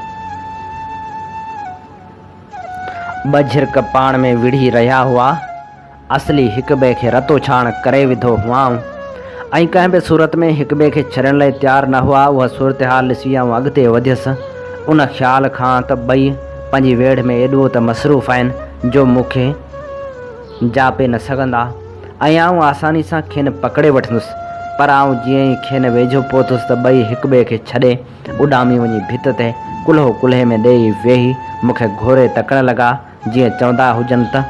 S2: ٻه جهرڪ پاڻ ۾ وڙهي رهيا هئا. اصلي هڪٻئي کي رتوڇاڻ ڪري وڌو هئائون ۽ ڪنهن به صورت ۾ هڪٻئي کي ڇڏڻ لاء تيار نه هئا. اها صورتحال ڏسي آئون اڳتي وڌيس، ان خيال کان ته ٻئي پنهنجي ويڙهه ۾ ايڏو ته مصروف آهن جو مون کي جاپي نه سگهندا ۽ آئون آساني سان کين پڪڙي وٺندس. پر آئون جيئن ئي کين ويجهو پهتس ته ٻئي هڪٻئي کي ڇڏي اڏامي وڃي ڀت تي ڪلهو ڪلهي ۾ ڏيئي ويهي مون کي گهوري تڪڻ لڳا، جيئن چوندا هجن ته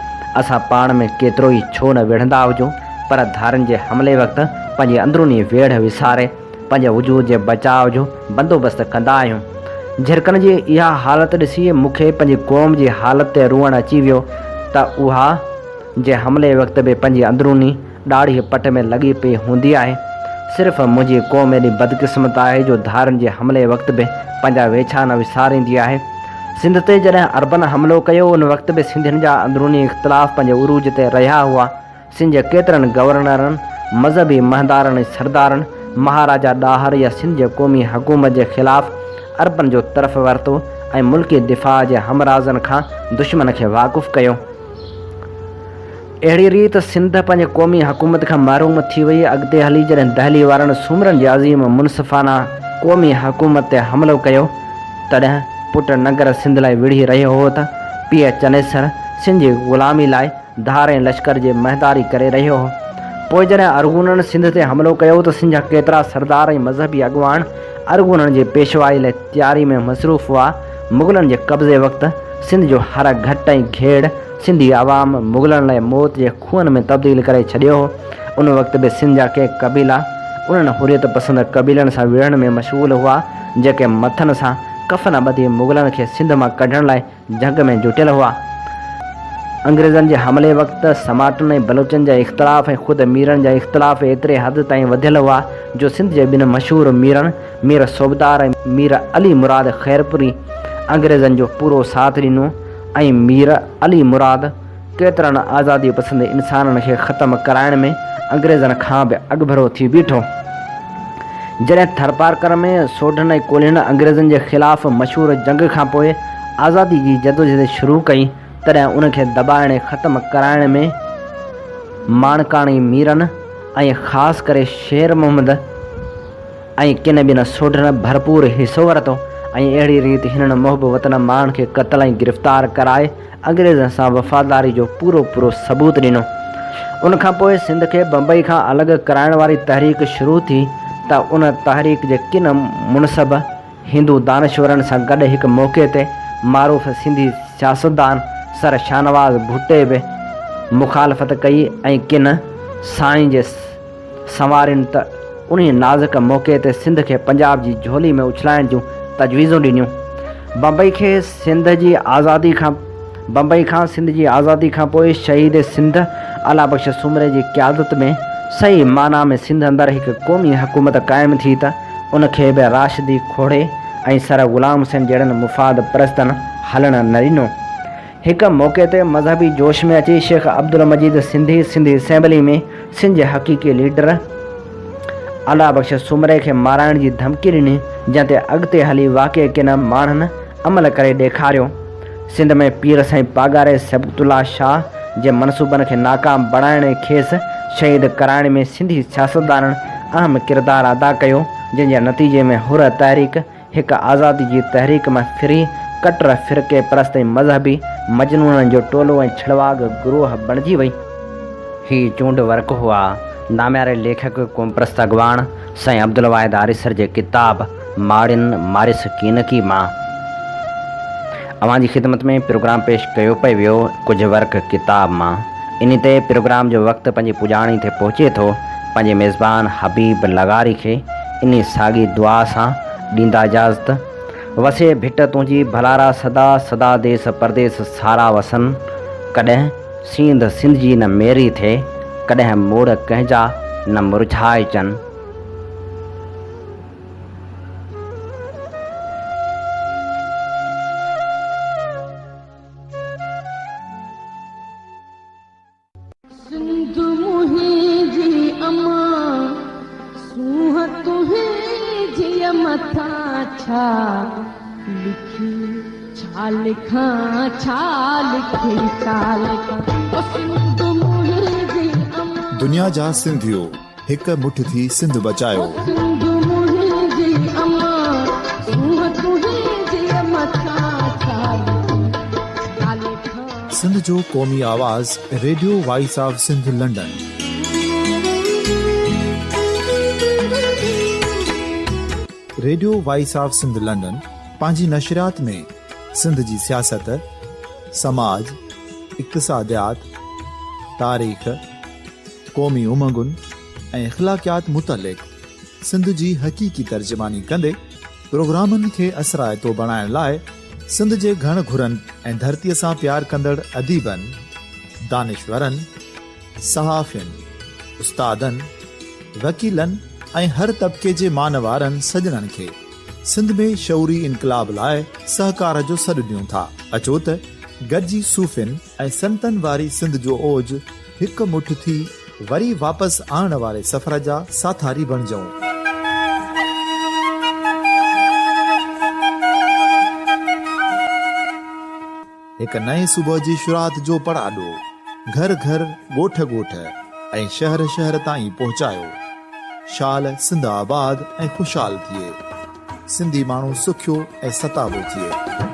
S2: اسان پاڻ ۾ ڪيترو ئي ڇو نه وڙهندا هجون پر ڌارين جي حملي وقت پنهنجي اندروني ويڙهه وساري پنهنجي وجود جي بچاء جو بندوبست ڪندا آهيون. جهرڪن جي اها حالت ڏسي مون کي پنهنجي قوم جي حالت تي روئڻ اچي ويو ته اها جي حملي وقت به پنهنجي اندروني ڏاڙهي پٽ ۾ لڳي پئي هوندي آهي. صرف منهنجي قوم ايڏي بدقسمت آهي جو ڌارين جي حملي وقت به پنهنجا ويڇا نه وساريندي آهي. سنڌ تي جڏهن عربن حملو ڪيو ان وقت به سنڌين جا اندروني اختلاف پنهنجي عروج تي رهيا هئا. سنڌ جي ڪيترن گورنرن، مذهبي مهندارن ۽ سردارن مهاراجا ڏاهر يا سنڌ جي قومي حڪومت جي خلاف عربن جو طرف ورتو ۽ ملڪي دفاع جي همرازن کان دشمن کي واقف ڪيو. اهڙي ريت سنڌ پنهنجي قومي حڪومت کان محروم ٿي وئي. اڳتي هلي جڏهن دهلي وارن سومرن جي عظيم منصفانه قومي حڪومت تي حملو ڪيو، تڏهن پٽ ننگر سنڌ لاء وڙهي رهيو هو ته پيء چنيسر سنڌ جي غلامي لاء ڌارئين لشڪر جي مهنداري ڪري رهيو هو. پوء جڏهن ارغونن سنڌ تي حملو ڪيو ته سنڌ جا ڪيترا سردار ۽ مذهبي اڳواڻ ارغونن جي پيشوائي لاء تياري ۾ مصروف هئا. مغلن جي قبضي وقت سنڌ جو هر گهٽ ۽ گهيڙ سنڌي عوام مغلن لاء موت جي کوهن ۾ تبديل ڪري ڇڏيو هو. ان وقت به سنڌ جا ڪي قبيلا انهن حريت پسند قبيلن سان وڙهڻ ۾ مشغول هئا، جيڪي مٿن سان ڪفن ٻڌي مغلن کي سنڌ مان ڪڍڻ لاء جهنگ ۾ جٽيل هئا. انگريزن جي حملي وقت سماٽن ۽ بلوچن جا اختلاف ۽ خود ميرن جا اختلاف ايتري حد تائين وڌيل هئا جو سنڌ جي ٻن مشهور ميرن مير صوبدار ۽ مير علي مراد خيرپوري انگريزن جو پورو ساٿ ڏنو ۽ مير علي مراد ڪيترن آزادي پسند انسانن کي ختم ڪرائڻ ۾ انگريزن کان به اڳڀرو ٿي بيٺو. جڏهن ٿرپارڪر ۾ سوڍن ۽ ڪولهين انگريزن جي خلاف مشهور جنگ کان پوء آزادي جي جدوجھد شروع ڪئي تڏهن ان کي دٻائڻ ۽ ختم ڪرائڻ ۾ ماڻڪاڻي ميرن ۽ خاص ڪري شير محمد ۽ ڪن ٻين سوڍن ڀرپور حصو ورتو ۽ اهڙي ريت هنن محب وطن ماڻهن کي قتل ۽ گرفتار ڪرائي انگريزن سان وفاداري جو پورو پورو ثبوت ڏنو. ان کان پوء سنڌ کي بمبئي کان الڳ ڪرائڻ واري تحريڪ شروع ٿي ته ان تحريڪ جي ڪن منصب هندو دانشورن سان گڏ هڪ موقعي تي معروف سنڌي سياستدان سر شاهنواز ڀٽي به مخالفت ڪئي ۽ ڪن سائين جي سنوارين ته انهيء نازڪ موقعي تي سنڌ کي پنجاب جي جهولي ۾ اڇلائڻ جون تجويزون ڏنيون. بمبئي کي سنڌ جي آزادي کان بمبئي کان سنڌ جي آزادي کان پوء شهيد سنڌ الله بخش سومري جي قيادت ۾ صحيح معنيٰ ۾ سنڌ اندر هڪ قومي حڪومت قائم ٿي ته ان کي به راشدي کوڙي ۽ سر غلام حسين جهڙن مفاد پرستن هلڻ نه ڏنو. هڪ موقعي تي مذهبي جوش ۾ اچي شيخ عبدالمجيد سنڌي سنڌ اسيمبلي ۾ سنڌ جي حقيقي ليڊر الله بخش سومري کي مارائڻ جي ڌمڪي ڏني جنهن تي اڳتي هلي واقعي ڪن ماڻهن عمل ڪري ڏيکاريو. سنڌ ۾ پير سائين پاڳاري صبغت الله شاهه جي منصوبن کي ناڪام بڻائڻ ۽ کيس شهيد ڪرائڻ ۾ سنڌي سياستدانن اهم ڪردار ادا ڪيو جنهن جي نتيجي ۾ حر تحريڪ هڪ آزادي جي تحريڪ مان ڦري ڪٽر فرقي پرست ۽ مذهبي مجنونن جو ٽولو ۽ ڇڙواڳ گروهه بڻجي وئي. هي چونڊ ورق هئا نامياري ليکڪ قومپرست اڳواڻ سائين عبدالواحد آريسر جي ڪتاب ماڙين ماريس ڪينڪي مان اوهان جي خدمت ۾ پروگرام پيش ڪيو پئي ويو ڪجهه ورق ڪتاب مان انهي تي پروگرام جو وقت پنهنجي پڄاڻي تي پهچي ٿو پنهنجي ميزبان حبيب لغاري کي انهي ساڳي دعا سان ڏيندا اجازت. وسي ڀٽ تنهنجي ڀلارا سدا سدا ديس پرديس سارا وسن ڪڏهن سينڌ سنڌ جي نه ميري ٿئي ڪڏهن موڙ ڪنهن جا نه مرجهائجن.
S3: سنڌ منهنجي امان، سونهن تنهنجيء مٿان ڇا لکي ڇا لکان، ڇا لکي ڇا لکان، او سنڌ منهنجي امان.
S1: دنيا جا سنڌيو هڪ مٺ ٿي سنڌ بچايو.
S3: او سنڌ منهنجي امان، سونهن تنهنجيء مٿان ڇا لکي ڇا لکان.
S1: سنڌ جو قومي آواز radio voice of Sindh London. Radio voice of Sindh London پنهنجي نشريات ۾ سنڌ جي سياست، سماج، اقتصاديات، تاريخ، قومي امنگن ۽ اخلاقيات متعلق سنڌ جي حقيقي ترجماني ڪندي پروگرامن کي اثرائتو بڻائڻ لاء سنڌ جي گهڻ گهرن ۽ ڌرتيء سان پيار ڪندڙ اديبن، دانشورن، صحافين، استادن، وڪيلن ۽ هر طبقي جي مان وارن سڄڻن کي سنڌ ۾ شعوري انقلاب لاء سهڪار جو سڏ ڏيون ٿا. اچو ته گڏجي صوفين ۽ سنتن واري سنڌ جو اوج هڪ مٺ ٿي وري واپس آڻڻ واري سفر جا ساٿاري بڻجون. هڪ نئين صبح جي شروعات جو پڙاڏو گهر گهر، ڳوٺ ڳوٺ ۽ شهر شهر تائين پهچايو. شال سنڌ آباد ۽ خوشحال ٿئي. سنڌي ماڻهو سکيو ۽ ستابو ٿئي.